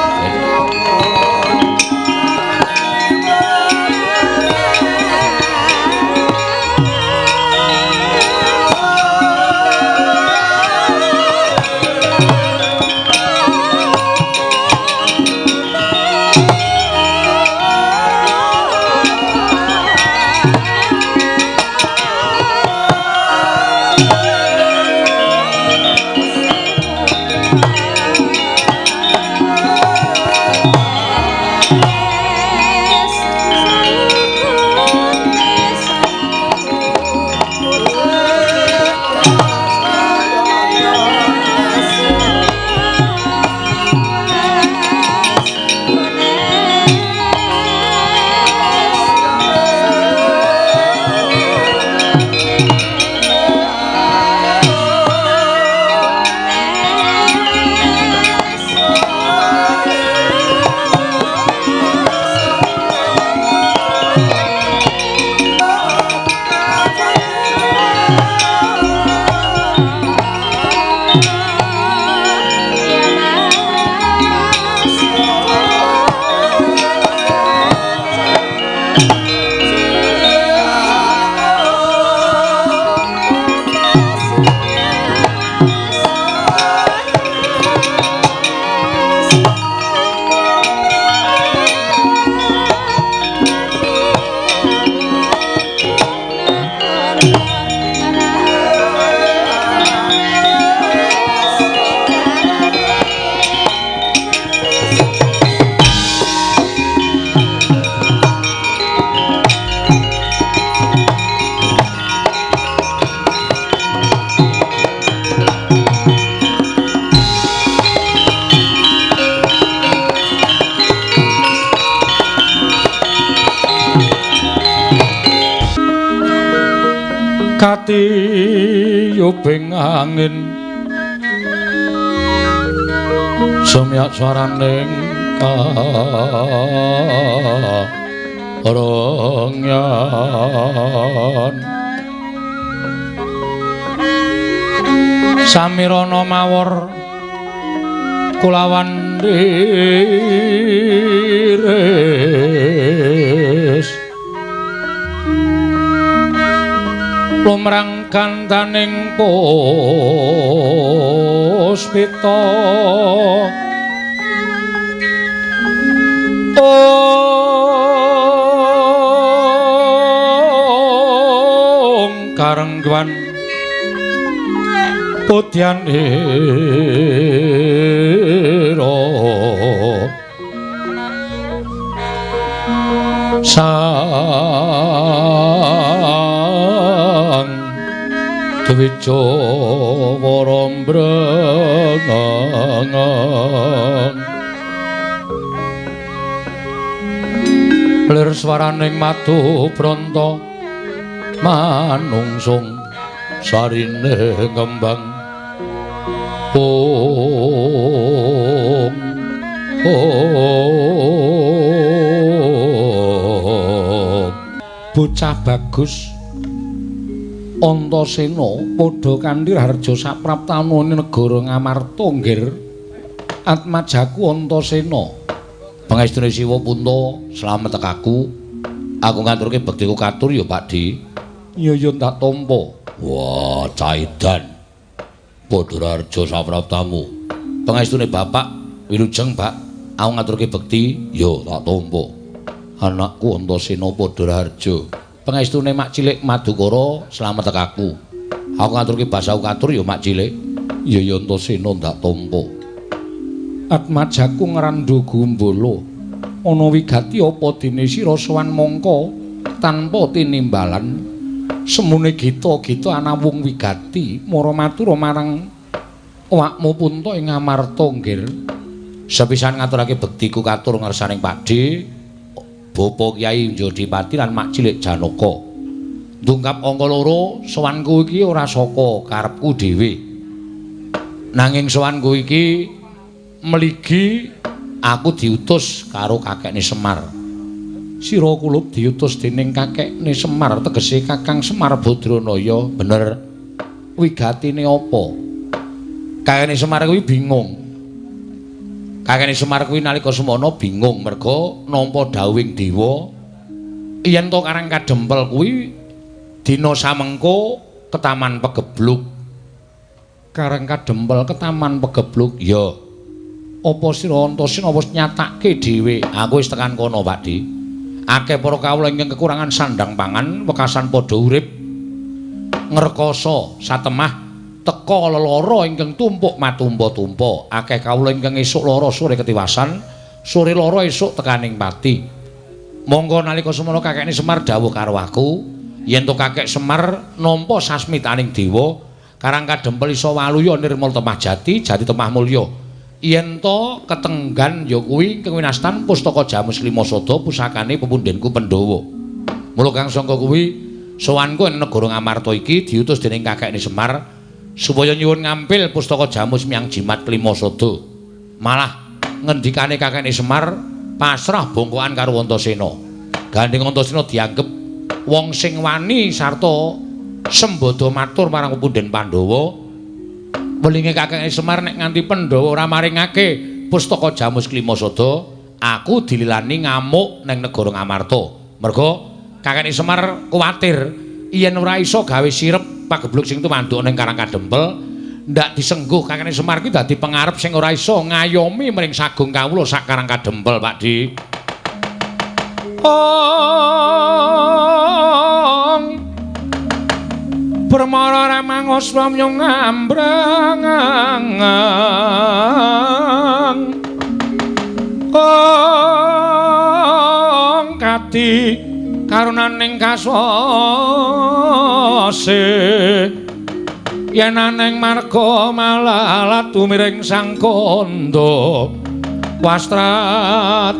Katiyubing angin Sumyak swaraning karengyan samirana mawar kulawan diris lumrang kantaning puspita ong karengguan putyan ira sang dwija wara mbrengang lir swaraning madu bronto manungsung sarine ngembang ong ong bocah bagus Antasena padha kanthi raharja sapraptane negara Ngamarta nggir atmajaku Antasena. Pangestune Siwa Punta slamet tekaku. Aku ngaturke bektiku katur ya Pakdhe. Ya ya tak tampa. Wah, caidan. Padha raharja sapraptamu. Pangestune Bapak wilujeng, Pak. Aku ngaturke bekti ya tak tampa. Anakku Antasena padha raharja. Pangestune Mak Cilik Madukara slamet tekaku. Aku ngaturke basaku katur ya Mak Cilik. Ya ya Antasena ndak tampa. Atmajaku ngrandhu gumbala. Ana wigati apa dene sira sowan mangka tanpa tinimbalan. Semune gita-gita anawung wigati mara matura marang awakmu Punta ing Ngamarta nggir. Sepisan ngaturake bektiku katur ngersaning Pakdhe, Bapak Kyai Njodipati lan Mak Cilik Janaka. Ndungkap angka loro, sowanku iki ora saka karepku dhewe. Nanging sowanku iki mligi aku diutus karo kakekne Semar. Sira kulup diutus dening kakekne Semar, tegese Kakang Semar Badranaya. Bener. Wigatine apa? Kakekne Semar kuwi bingung. Kakekne Semar kuwi nalika semono bingung merga nampa dawuhing dewa yen to Karang Kadempel kuwi dina samengko ketaman pegebluk. Karang Kadempel ketaman pegebluk ya. Apa sira Antasena wis nyatake dhewe? Aku wis tekan kono, Pakdhe. Akeh para kawula ingkang kekurangan sandang pangan, wekasan padha urip ngrekoso satemah teka lelara ingkang tumpuk matumpa-tumpa. Akeh kawula ingkang esuk lara sore ketiwasan, sore lara esuk tekaning pati. Monggo nalika semono kakekne Semar dawuh karo aku, yen to kakek Semar nampa sasmitaning dewa, Karang Kadempel iso waluya nirmal temah jati, jati temah mulya. Yen to ketenggan ya kuwi ingkang winastan pustaka Jamus Lima Sada pusakane pepundhenku Pandhawa. Mula kang sangka kuwi sowanku ing negara Ngamarta iki diutus dening kakekne Semar supaya nyuwun ngampil pustaka Jamus miyang jimat Klima Sada. Malah ngendikane kakekne Semar pasrah bongkokan karo Antasena. Gandeng Antasena dianggep wong sing wani sarta sembada matur marang pepundhen Pandhawa. Welinge kakekne Semar nek nganti Pandhawa ora maringake pustaka Jamus Klima Sada, aku dililani ngamuk neng negara Ngamarta. Merga kakekne Semar kuwatir yen ora iso gawe sirep pagebluk sing tumanduk ning Karang Kadempel, ndak disengguh kakekne Semar ki dadi pengarep sing ora iso ngayomi mring sagung kawula sak Karang Kadempel, Pakdhe. Ong Permara ramangoswa nyong ngambrang ong kati karunaning kaswase yen aneng marga malalat tumiring sang kandha wastratmaja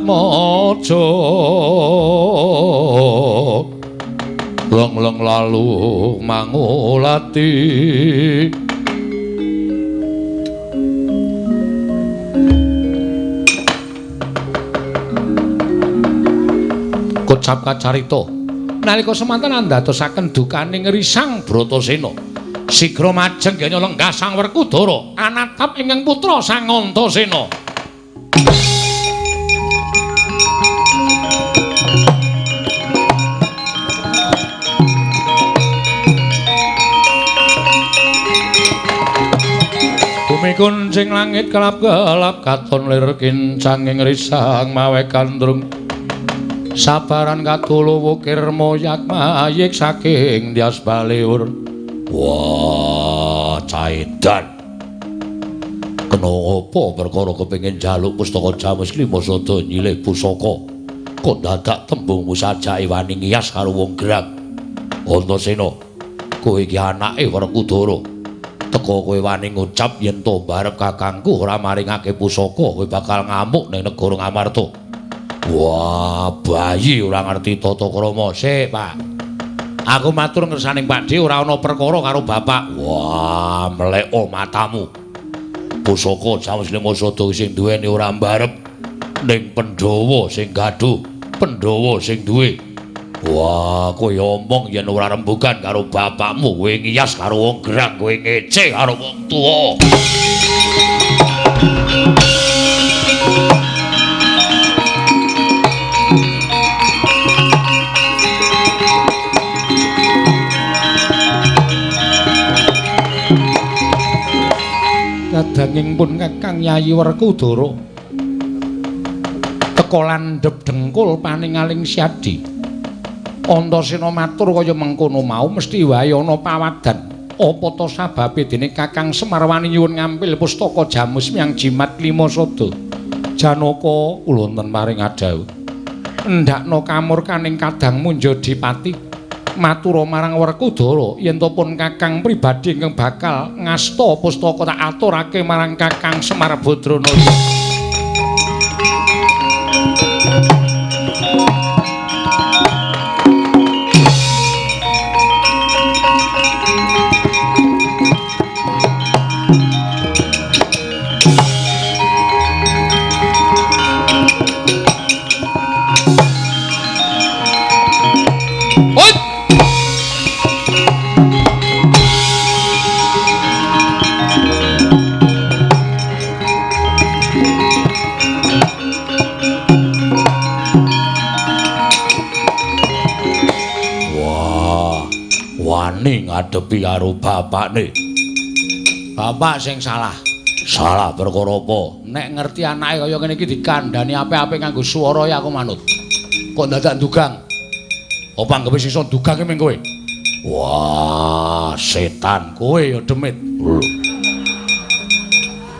leng-leng lalu mangulati. Kacecap kacarita. Nalika semanten andadosaken dukaning Risang Bratasena. Sigra majeng genya lenggah Sang Werkudara anatap ingkang putra Sang Antasena. Bumi kuncing langit kelap-kelap katon lir kincanging risang mawe gandrung. Sabaran katulu wukir moyak mayik saking Dyas Baliur. Wah, caidan. Kena apa perkara kepengin njaluk pustaka Jamus Klima Sada nyilih pusaka. Kok dadak tembungmu sajake wani ngiyas karo wong gerang. Antasena, kowe iki anake Werkudara. Teka kowe wani ngucap yen to barep kakangku ora maringake pusaka, kowe bakal ngamuk ning negara Ngamarta. Wah, bayi ora ngerti tata krama. Sik, Pak. Aku matur ngersaning Pakdhe ora ana perkara karo bapak. Wah, mleko matamu. Pusaka Jamus Lima Sada sing duweni ora mbarep ning Pandhawa sing gaduh, Pandhawa sing duwe. Wah, kowe omong yen ora rembugan karo bapakmu, kowe ngiyas karo wong gerang, kowe ngece karo wong tuwa. Kadanging pun Kakang Yayi Werkudara teka landhep dengkul paningaling Syadi. Antasena matur kaya mengkono mau mesti wae ana pawadan. Apa ta sababe dene Kakang Semar wani nyuwun ngampil pustaka Jamus Miang Jimat Klima Sada? Janaka kula wonten paring adhawuh. Endhakna kamurkaning Kadang Munjadipati matura marang Werkudara yen to pun Kakang pribadi ingkang bakal ngasta pustaka tak aturake marang Kakang Semar Badranaya. Ngadepi karo bapakne. Bapak sing salah. Salah perkara apa? Nek ngerti anake kaya ngene iki dikandhani apik-apik nganggo swara ya aku manut. Kok dadak ndugang? Apa anggepe iso ndugang ki ming kowe? Wah, setan kowe ya demit.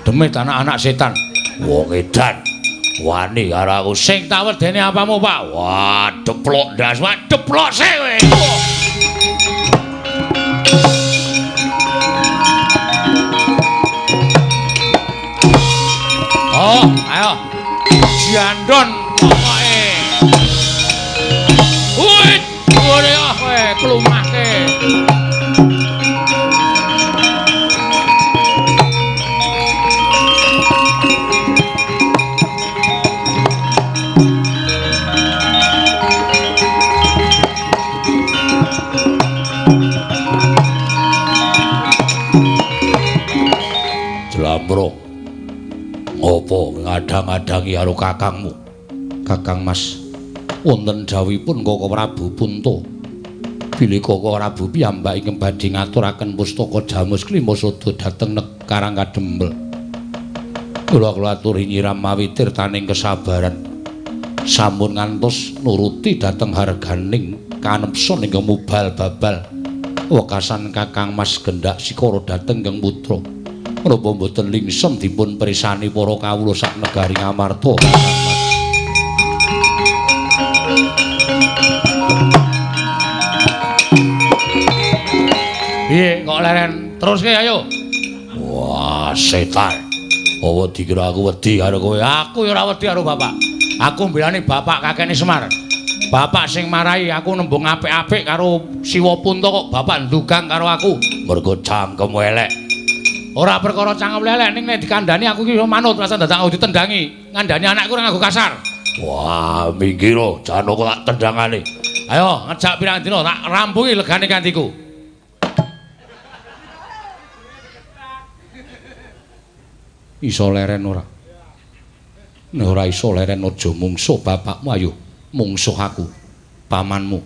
Demit anak-anak setan. Wong edan. Wani karo aku. Sing tak wedeni apamu, Pak? Wah, deplok ndas, wah deplok sik kowe. Oh, ayo. Jandon pokoke. Wih, ngene ah kowe klumahke. Jlambrok. Ngopo ngadang-adangi karo kakangmu? Kakang Mas, wonten dawuhipun Koko Prabu Punta. Bilih Koko Prabu piyambak ingkang badhe ngaturaken pustaka Jamus Klima Sada dhateng Karang Kadempel. Kula kula aturi nyiram mawi tirtaning kesabaran. Sampun ngantos nuruti dhateng harganing kanepson ingkang mubal babal. Wekasan Kakang Mas gendak sikara dhateng ingkang putra. Menapa mboten lingsem dipun prisani para kawula sak negari Ngamarta? Piye kok leren teruske ayo. Wah, setan. Apa dikira aku wedi karo kowe? Aku ya ora wedi karo bapak. Aku mbelani bapak kakene Semar. Bapak sing marahi aku nembung apik-apik karo Siwa Punta kok bapak ndugang karo aku. Mergo cangkemmu elek. Ora perkara cangkem elek ning nek dikandhani aku iki manut rasa dadak aku ditendangi. Ngandhani anakku ora nganggo kasar. Wah, minggir Janaka tak tendangane. Ayo ngejak pirang dina tak rampungi legane kantiku. Iso leren ora? Nek ora iso leren aja mungsuh bapakmu, ayo mungsuh aku, pamanmu.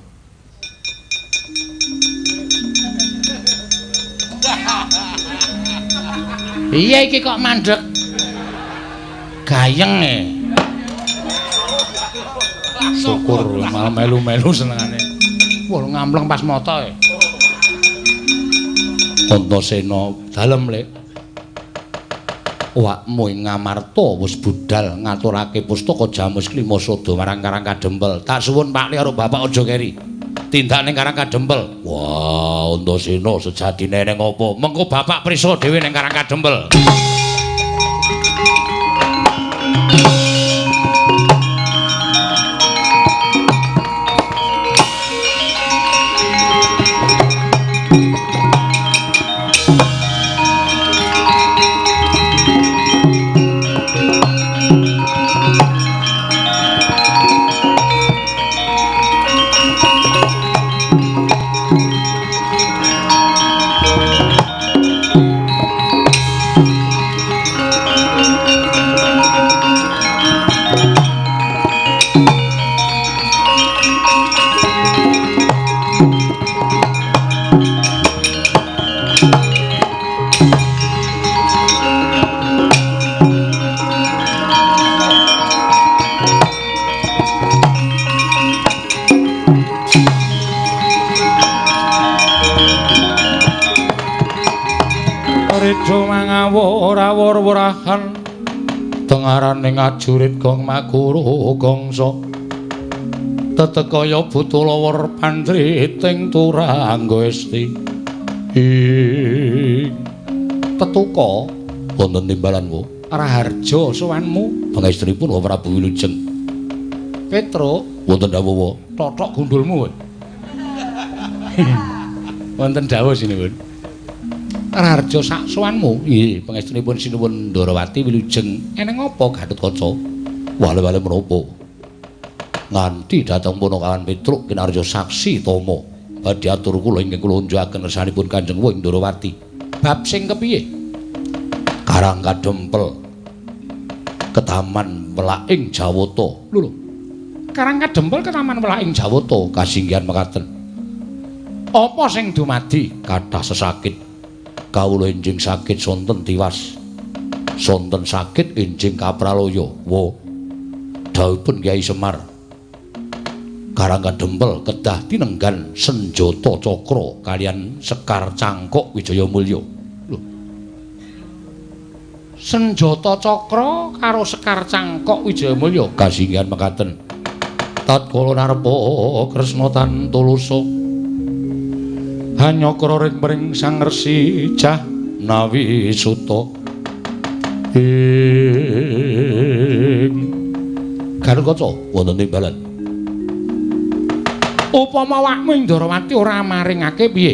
Iya iki kok mandek gayeng e. Syukur malah melu-melu senengane. Wah ngampleng pas moto e. Antasena dalem lek. Awakmu ing Ngamarta wis budal ngaturake pustaka Jamus Klima Sada marang Karang Kadempel. Tak suwun Pak Li karo bapak aja keri. Tindak ning Karang Kadempel. Wah, Antasena sejatine ning apa? Mengko bapak prisa dhewe ning Karang Kadempel. Wor-worahan tengarane ngajurit gong maguru gongso tetekaya buta lawur pandriting turangga esti ing tetuka wonten timbalan wo Raharja sowanmu pangestripun Prabu Wilujeng Petruk wonten dawuh wo totok gundulmu wonten dawuh sinuwun Raharja sak sowanmu nggih pangestunipun sinuwun Ndorowati wilujeng eneng apa Gatotkaca wale-wale menapa nganti dhateng Punakawan Petruk kinarya saksi tama badhe atur kula ingkang kula unjukaken kersanipun Kanjeng Wa Ndorowati bab sing kepiye Karang Kadempel ketaman welaking Jawata lho Karang Kadempel ketaman welaking Jawata kasinggihan mekaten apa sing dumadi kathah sesakit kawula enjing sakit sonten tiwas sonten sakit enjing kapralaya wa dawuhipun Kyai Semar Karang Kadempel kedah tinenggan senjata cakra kalian sekar cangkok Wijaya Mulya lho senjata cakra karo sekar cangkok Wijaya Mulya kasinggihan mekaten tatkala narpa Kresna tan tulusa hanyakra ring mring Sang Resi Jahnawi Suta ing Gatotkaca wonten timbalan upama awakmu ing Ndorowati ora maringake piye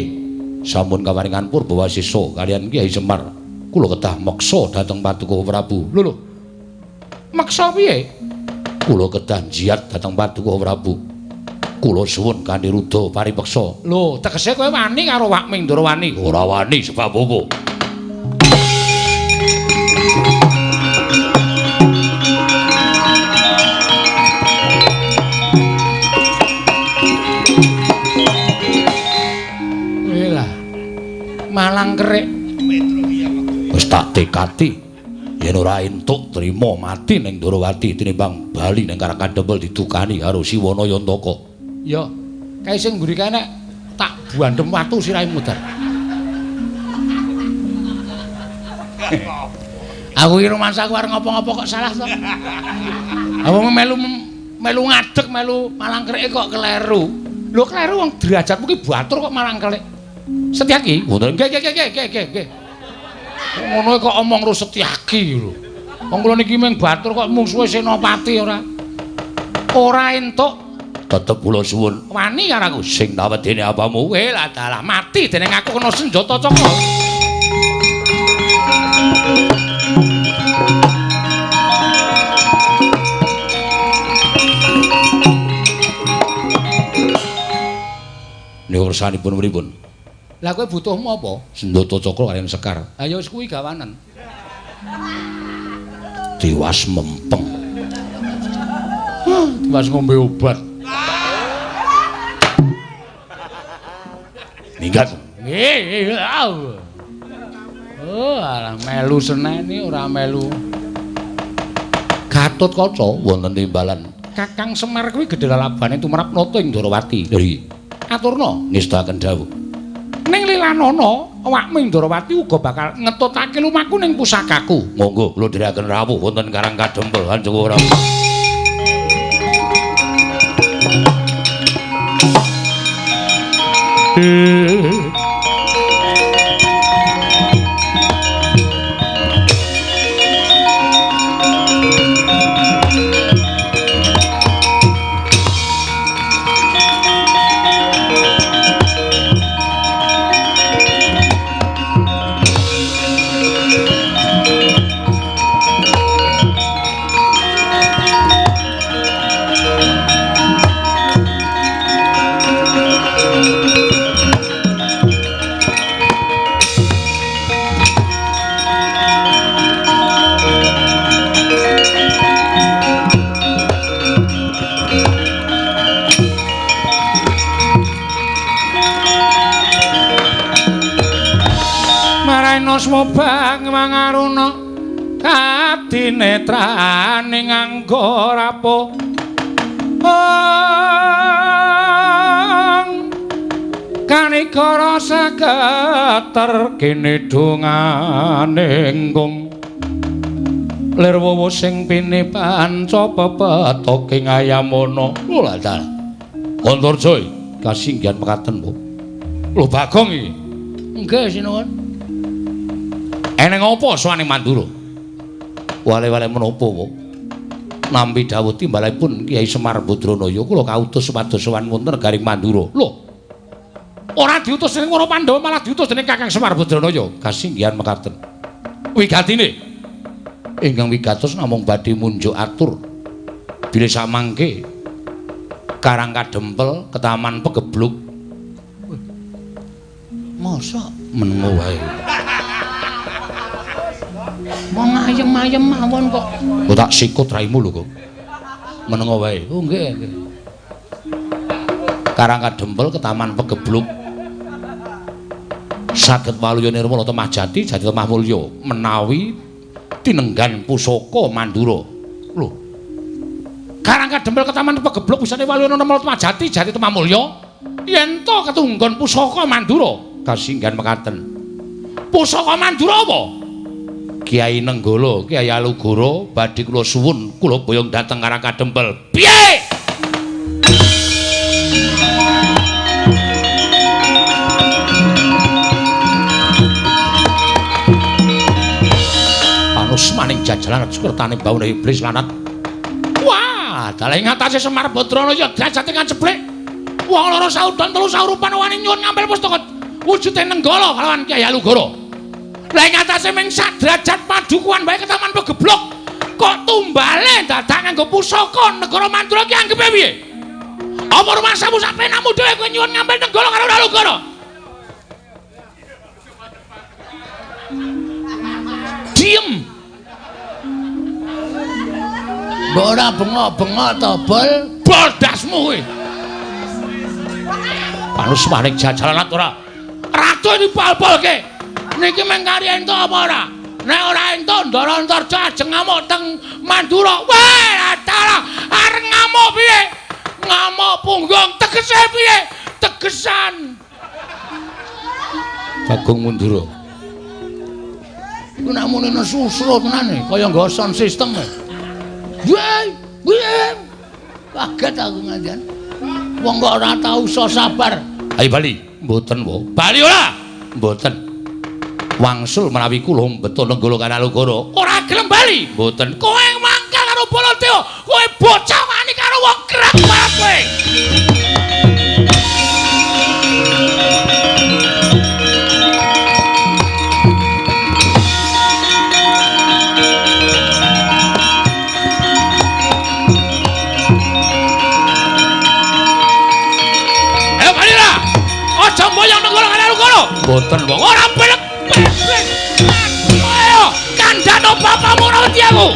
sampun kawaringan purba wasisa kalian Kyai Semar kula kedah meksa dhateng Paduka Prabu lho lho meksa piye kula kedah njiat dhateng Paduka Prabu kula suwun kanthi ruda paripeksa. Lho, tegese kowe wani karo Wak Mindrawani? Ora wani sebab apa? Welah. Malang kerik. Wis tak tekati yen ora entuk trima mati ning Ndorowati tinimbang bali ning Karang Kadempel didukani karo Siwana Yantaka. Ya, kae sing mburi kae nek tak buandhem watu sirahe mudhar. Aku iki rumangsaku arep ngopo-ngopo kok salah to. Aku melu ngadeg melu malang kerike kok keleru. Lho kleru wong derajatmu ki batur kok malang kelik. Setyaki? Ngoten. Nggih nggih nggih nggih nggih. Ngono kok omong ro Setyaki lho. Wong kula niki mung batur kok mungsuhe Senopati ora. Ora entuk tetep kula suwun wani karo aku sing tak wedene apamu kowe lah dalah mati dening aku kena senjata cakra. Kersanipun pripun? Lah kowe butuhmu apa? Sendata cakra kaliyan sekar. Ha ya wis kuwi gawanen. Tiwas mempeng. Tiwas ngombe obat. Minggat. Nggih. Oh, alah melu seneni ora melu. Gatotkaca wonten timbalan. Kakang Semar kuwi gedhe lalabane tumrap nata ing Ndorowati. Lho iki. Aturna ngestakaken dawuh. Ning lilanana awakmu ing Ndorowati uga bakal ngetutake lumaku ning pusakaku. Monggo kula dherekaken rawuh wonten Karang Kadempel Kanjeng Rawuh. Swobang mangaruna kadinetrane nganggo rapo kanikara saketer kene dongane nggung lir wowo sing pini panca pepetoking ayamana. Lho lha dalah Antarja kasinggihan mekaten Bu. Lho Bagong iki. Nggih sinuwun. Eneng apa sowane Mandura? Wale-wale menapa, Bu? Nampi dawuh timbalanipun Kyai Semar Badranaya kula kautus supados sowan wonten negaring Mandura. Lho. Ora diutus dening para Pandhawa malah diutus dening Kakang Semar Badranaya. Kasinggihan mekaten. Wigatine ingkang wigatos namung badhe munjuk atur bilih samangke Karang Kadempel ketaman pegebluk. Mosok menengo wae. Wong ayem-ayem mawon kok. Kok tak sikut raimu lho kok. Menengo wae. Oh nggih, nggih. Karang Kadempel ketaman pegebluk. Saged waluya nirmala temah jati jati temah mulya menawi tinenggan pusaka Mandura. Lho. Karang Kadempel ketaman pegebluk bisane waluya nirmala temah jati jati temah mulya yen to ketunggon pusaka Mandura. Kasinggihan mekaten. Pusaka Mandura apa? Kyai Nenggala, Kyai Alugoro badhe kula suwun kula boyong dhateng Karang Kadempel. Piye? Panus maning jajalan kertane baune iblis lanat. Wah, dalah ing atase Semar Badranaya derajate kaceblek. Wong loro saudon telu saurupan wani nyuwun ngampil pustaka wujude Nenggala kalawan Kyai Alugoro. Lah ing atase ming sak derajat padukuhan wae ketaman pegeblok kok tumbale dadak nganggo pusaka negara Mandura ki anggepe piye? Apa rumangsamu sak penamu dhewe kowe nyuwun ngampil Nenggala karo Alugoro? Diem. Mbok ora bengok-bengok to, Bol? Bol dasmu kowe. Panus maning jajalan ora? Ratu dipol-polke. Niki mung kari entuk apa ora? Nek ora entuk Ndara Antarja ajeng ngamuk teng Mandura. Wah, dalah areng ngamuk piye? Ngamuk punggung tegese piye? Tegesan. Bagong Mandura. Iku nek muni nesusro tenan kaya nggo sound system. Weh, weh. Kaget aku ngandian. Wong kok ora tau iso sabar. Ayo bali. Mboten, Bu. Bali ora? Mboten. Wangsul menawi kula mbeto Nenggala karo Alugoro. Ora gelem bali. Mboten. Kowe mangkal karo Baladewa. Kowe bocah wani karo wong krek banget kowe. wong. Ora belek. Ayo, kandhano bapakmu ora wedi aku.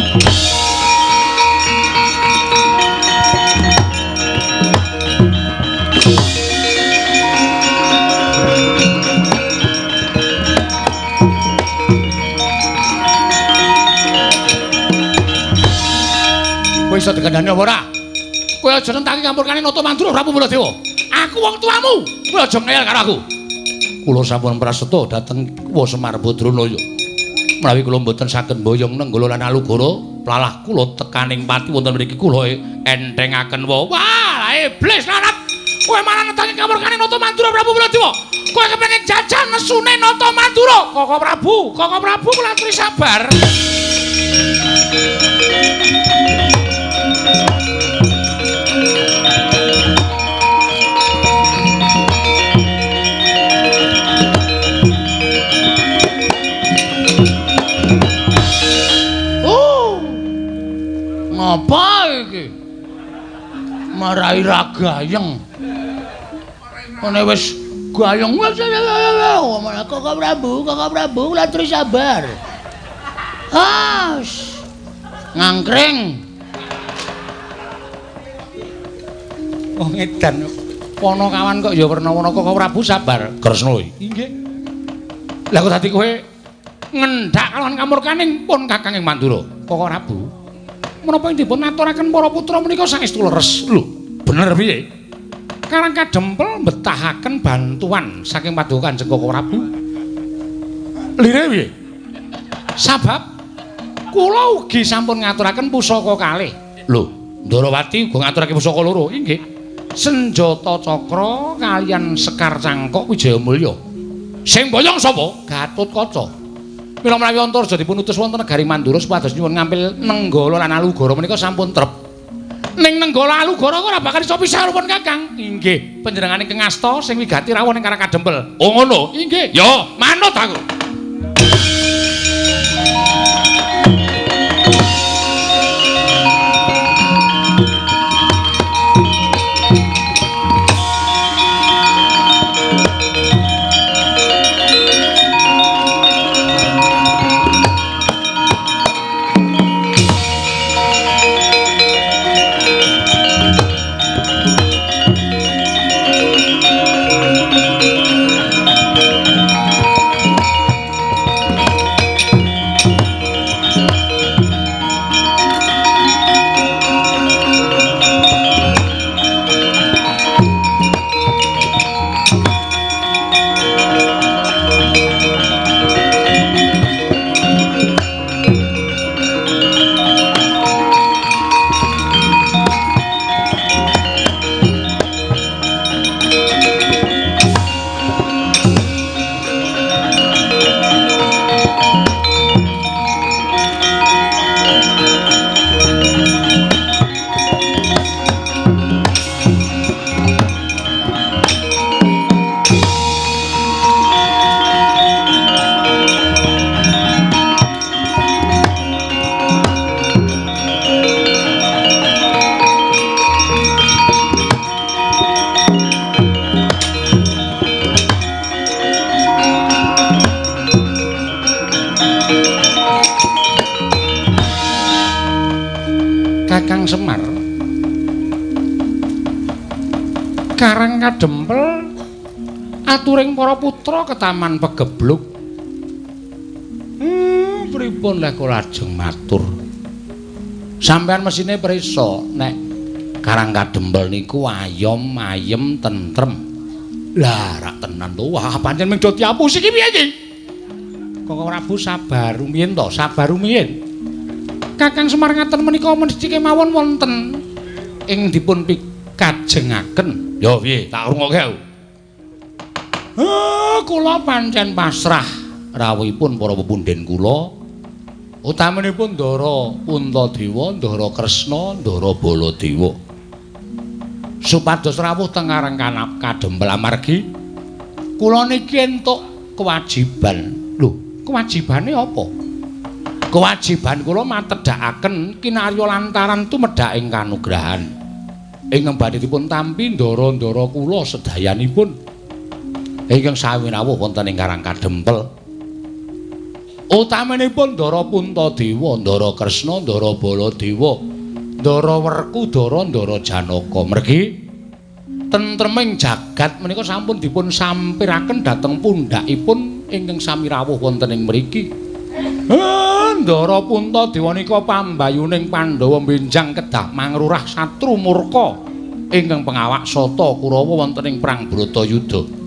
Kowe iso dikandhani apa ora? Kowe aja nentaki kamurkane Nata Mandura Prabu Baladewa. Aku wong tuamu. Kowe aja ngeyel karo aku. Kula sampun praseta dhateng Wa Semar Badranaya. Menawi kula mboten saged mboyong Nenggala lan Alugara, plalah kula tekaning pati wonten mriki kula entengaken wa. Wah, iblis larat. Kowe malah nentaki kamurkane Nata Mandura Prabu Baladewa. Kowe kepengin jajan nesune Nata Mandura. Koko Prabu, Koko Prabu kula aturi sabar. Ngapa iki? Marai ra gayeng. Ngene wis gayeng wis Koko Prabu, Koko Prabu kula aturi sabar. Ah, ngangkring. Wong edan. Ponokawan kok ya werna-werna Koko Prabu sabar. Kresna inggih. Lah kok dadi kowe ngendhak kalawan kamurkaning pun Kakang ing Mandura. Koko Prabu. Menapa ing dipun aturaken para putra menika saestu leres. Lho, bener piye? Karang Kadempel mbetahaken bantuan saking Paduka Kanjeng Koko Prabu. Lire piye? Sabab kula ugi sampun ngaturaken pusaka kalih. Lho, Ndarawati uga ngaturake pusaka loro. Inggih. Senjata cakra kaliyan Sekar Cangkok Wijayamulya. Sing boyong sapa? Gatotkaca. Mila menawi Antarja dipun utus wonten negari Mandura supados nyuwun ngampil Nenggala lan Alugara menika sampun trep. Ning Nenggala Alugara ora bakal iso pisah pun Kakang. Inggih, panjenengane ingkang asta sing wigati rawuh ning Karang Kadempel. Oh ngono. Inggih. Ya, manut aku. Kakang Semar Karang Kadempel aturing para putra ke Taman Pegebluk. Pripun lek kula lajeng matur? Sampeyan mesine prisa nek Karang Kadempel niku ayom ayem tentrem. Lah rak tenan to. Wah, pancen mung do diapusi iki piye iki? Koko Prabu sabar rumiyin to, sabar rumiyin. Kakang Semar ngaten menika mesti kemawon wonten ing dipun pikajengaken. Ya piye, tak rungokke aku. Kula pancen pasrah rawuhipun para pepundhen kula. Utaminipun Ndara Puntadewa, Ndara Kresna, Ndara Baladewa. Supados rawuh teng Karang Kadempel amargi kula niki entuk kewajiban. Lho, kewajibane apa? Kewajiban kula matedhakaken kinarya lantaran tumedhak ing kanugrahan. Ingkang badhe dipun tampi ndara-ndara kula sedayanipun. Ingkang sami rawuh wonten ing Karang Kadempel. Utaminipun Ndara Puntadewa, Ndara Kresna, Ndara Baladewa, Ndara Werkudara, Ndara Janaka. Mergi tentreming jagat menika sampun dipun sampiraken dhateng pundhakipun ingkang sami rawuh wonten ing mriki. Ndara Puntadewa nika pambayuning Pandhawa benjang kedah mangrurah satru murka ingkang pengawak sata Kurawa wonten ing perang Bratayuda.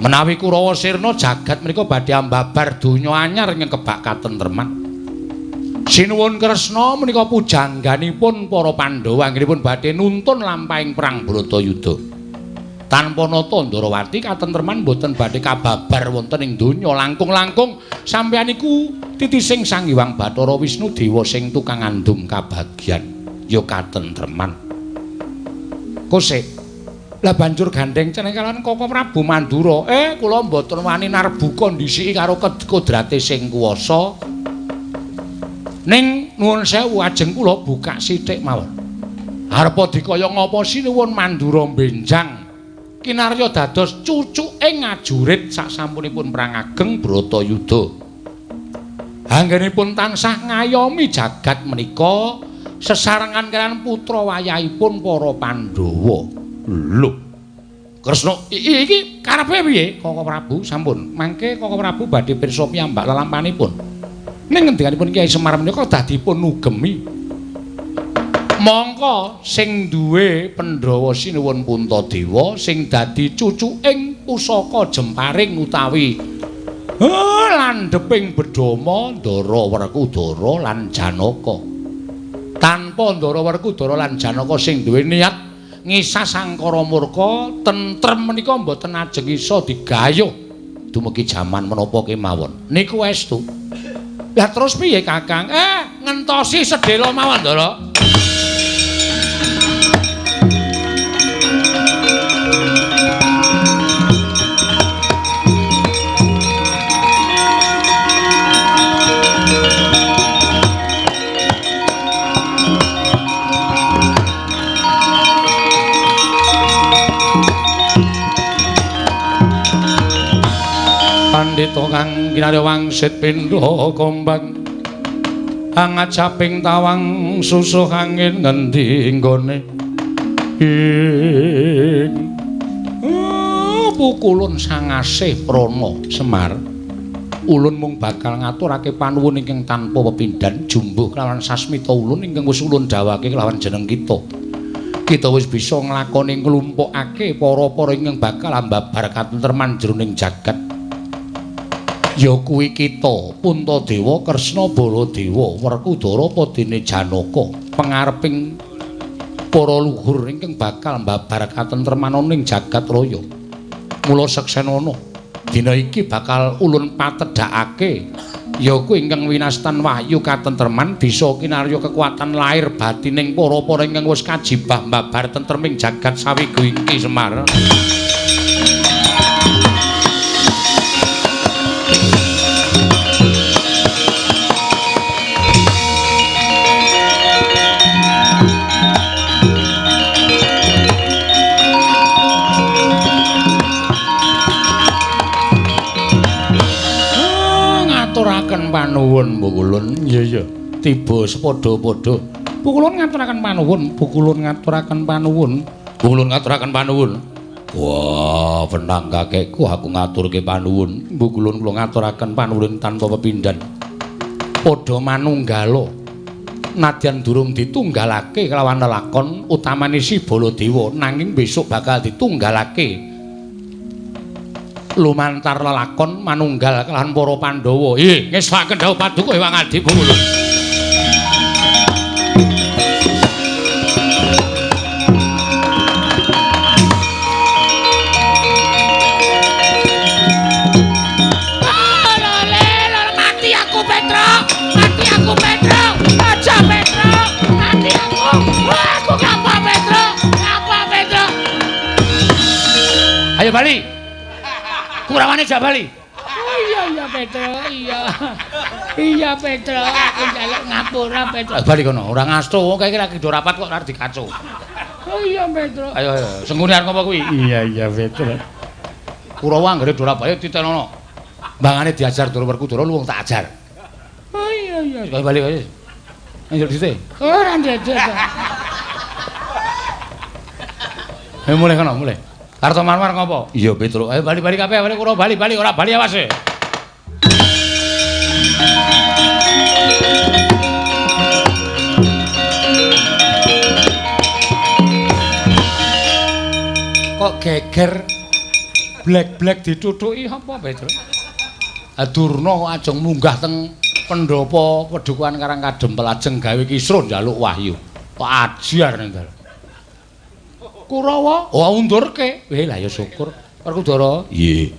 Menawi Kurawa sirna jagat menika badhe ambabar donya anyar ingkang kebak katentreman. Sinuwun Kresna menika pujangganipun para Pandhawa anggenipun badhe nuntun lampahing perang Bratayuda. Tanpa nata Ndarawati katentreman boten badhe kababar wonten ing donya, langkung-langkung sampeyan iku titising Sang Hyang Bathara Wisnu Dewa sing tukang ngandum kabagyan ya katentreman. Kosek lah banjur gandeng ceneng kalawan Koko Prabu Mandura. Kula mboten wani narbuka ndhisiki karo kodrate sing kuwasa. Ning nuwun sewu ajeng kula buka sithik mawon. Arepa dikaya ngapa sinuwun Mandura benjang kinarya dados cucuke ngajurit sasampunipun perang ageng Bratayuda. Anggenipun tansah ngayomi jagat menika sesarengan kaliyan putra wayahipun para Pandhawa. Lho. Kresna iki karepe piye? Koko Prabu sampun. Mangke Koko Prabu badhe pirsa piyambak lelampanipun. Ning ngendikanipun Kyai Semar menika dadi pun ugemi. Mongko sing duwe Pandhawa sinuwun Puntadewa sing dadi cucuking pusaka jemparing utawi landheping bedama Ndara Werkudara lan Janaka. Tanpa Ndara Werkudara lan Janaka sing duwe niat ngisas angkara murka tentrem menika mboten ajeng iso digayuh dumugi jaman menapa kemawon. Niku estu. Lah terus piye Kakang? Ngentosi sedhela mawon Ndara. Pandhita kang kinarya wangsit pindha kombang angajaping tawang susuh angin ngendi nggone ing pukulun sangasih prana Semar. Ulun mung bakal ngaturake panuwun ingkang tanpa pepindhan jumbuh kelawan sasmita ulun ingkang wis ulun dawake kelawan jeneng kita. Kita wis bisa nglakoni nglumpukake para-para ingkang bakal ambabar katentreman jroning jagat. Ya kuwi kita Puntadewa, Kresna, Baladewa, Werkudara apa dene Janaka, pengareping para luhur ingkang bakal mbabar katentreman ning jagat raya. Mula seksenana dina iki bakal ulun patedhakake ya kuwi ingkang winastan wahyu katentreman bisa kinarya kekuatan lahir batining para-para ingkang wis kajibah mbabar tentreming jagat sawigu iki Semar. Ngaturaken panuwun Pukulun. Iya iya, tiba sepadha-padha. Pukulun ngaturaken panuwun, Pukulun ngaturaken panuwun, Pukulun ngaturaken panuwun. Wah, wenang kakekku aku ngaturke panuwun. Pukulun kula ngaturaken panuwun tanpa pepindhan. Padha manunggala. Nadyan durung ditunggalake kelawan lelakon utamane si Baladewa, nanging besok bakal ditunggalake lumantar lelakon manunggal kelawan para Pandhawa. Ngestokaken dawuh paduka Hyang Adi Pukulun. Mati aku Petro, mati aku Petro, aja Petro, mati aku. Aku ngapa Petro, ngapa Petro? Ayo bali. Kurawane jak bali. Oh iya iya Petro, iya. Iya Petro, aku njaluk ngapura Petro. Bali kono, ora ngasto wong kae lagi do rapat kok ora dikaco. Oh iya Petro. Ayo ayo, senggune arep ngopo kuwi? Iya iya Petro. Kurawa anggere ora bae titenono. Mbangane diajar Ndara Werkudara luwung tak ajar. Oh iya iya, bali bali. Anjur dite. Ora ndedek. Ayo mulih kono, mulih. Kartomarmar ngopo? Iya, Petruk. Ayo bali-bali kabeh, bali Kurawa bali-bali ora bali awas e. Kok geger blek-blek ditutuki apa, Petruk? Durna kok ajeng munggah teng pendhapa Padukuhan Karang Kadempel ajeng gawe kisruh njaluk wahyu. Kok ajar ning dalan. Kurawa, oh undurke. Weh lah ya syukur. Werkudara, nggih.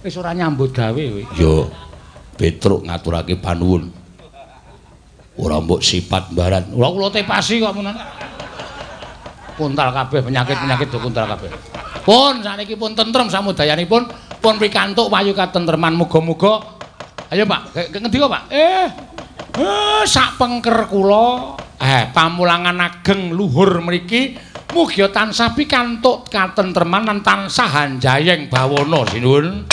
Wis ora nyambut gawe kowe. Ya, Petruk ngaturake panuwun. Ora mbok sipat mbaran. Ora kula tepasi kok menan. Kuntal kabeh penyakit-penyakit do kuntal kabeh. Pun saniki pun tentrem samudayanipun, pun pikantuk wahyu katentreman muga-muga. Ayo Pak, ngendi kok Pak? Sak pengker kula, pamulangan ageng luhur mriki mugi tansah pikantuk katentreman lan tansah hanjayeng bawana sinuwun.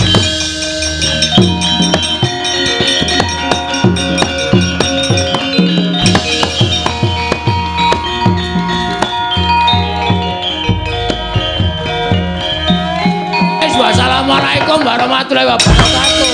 Wassalamualaikum warahmatullahi wabarakatuh.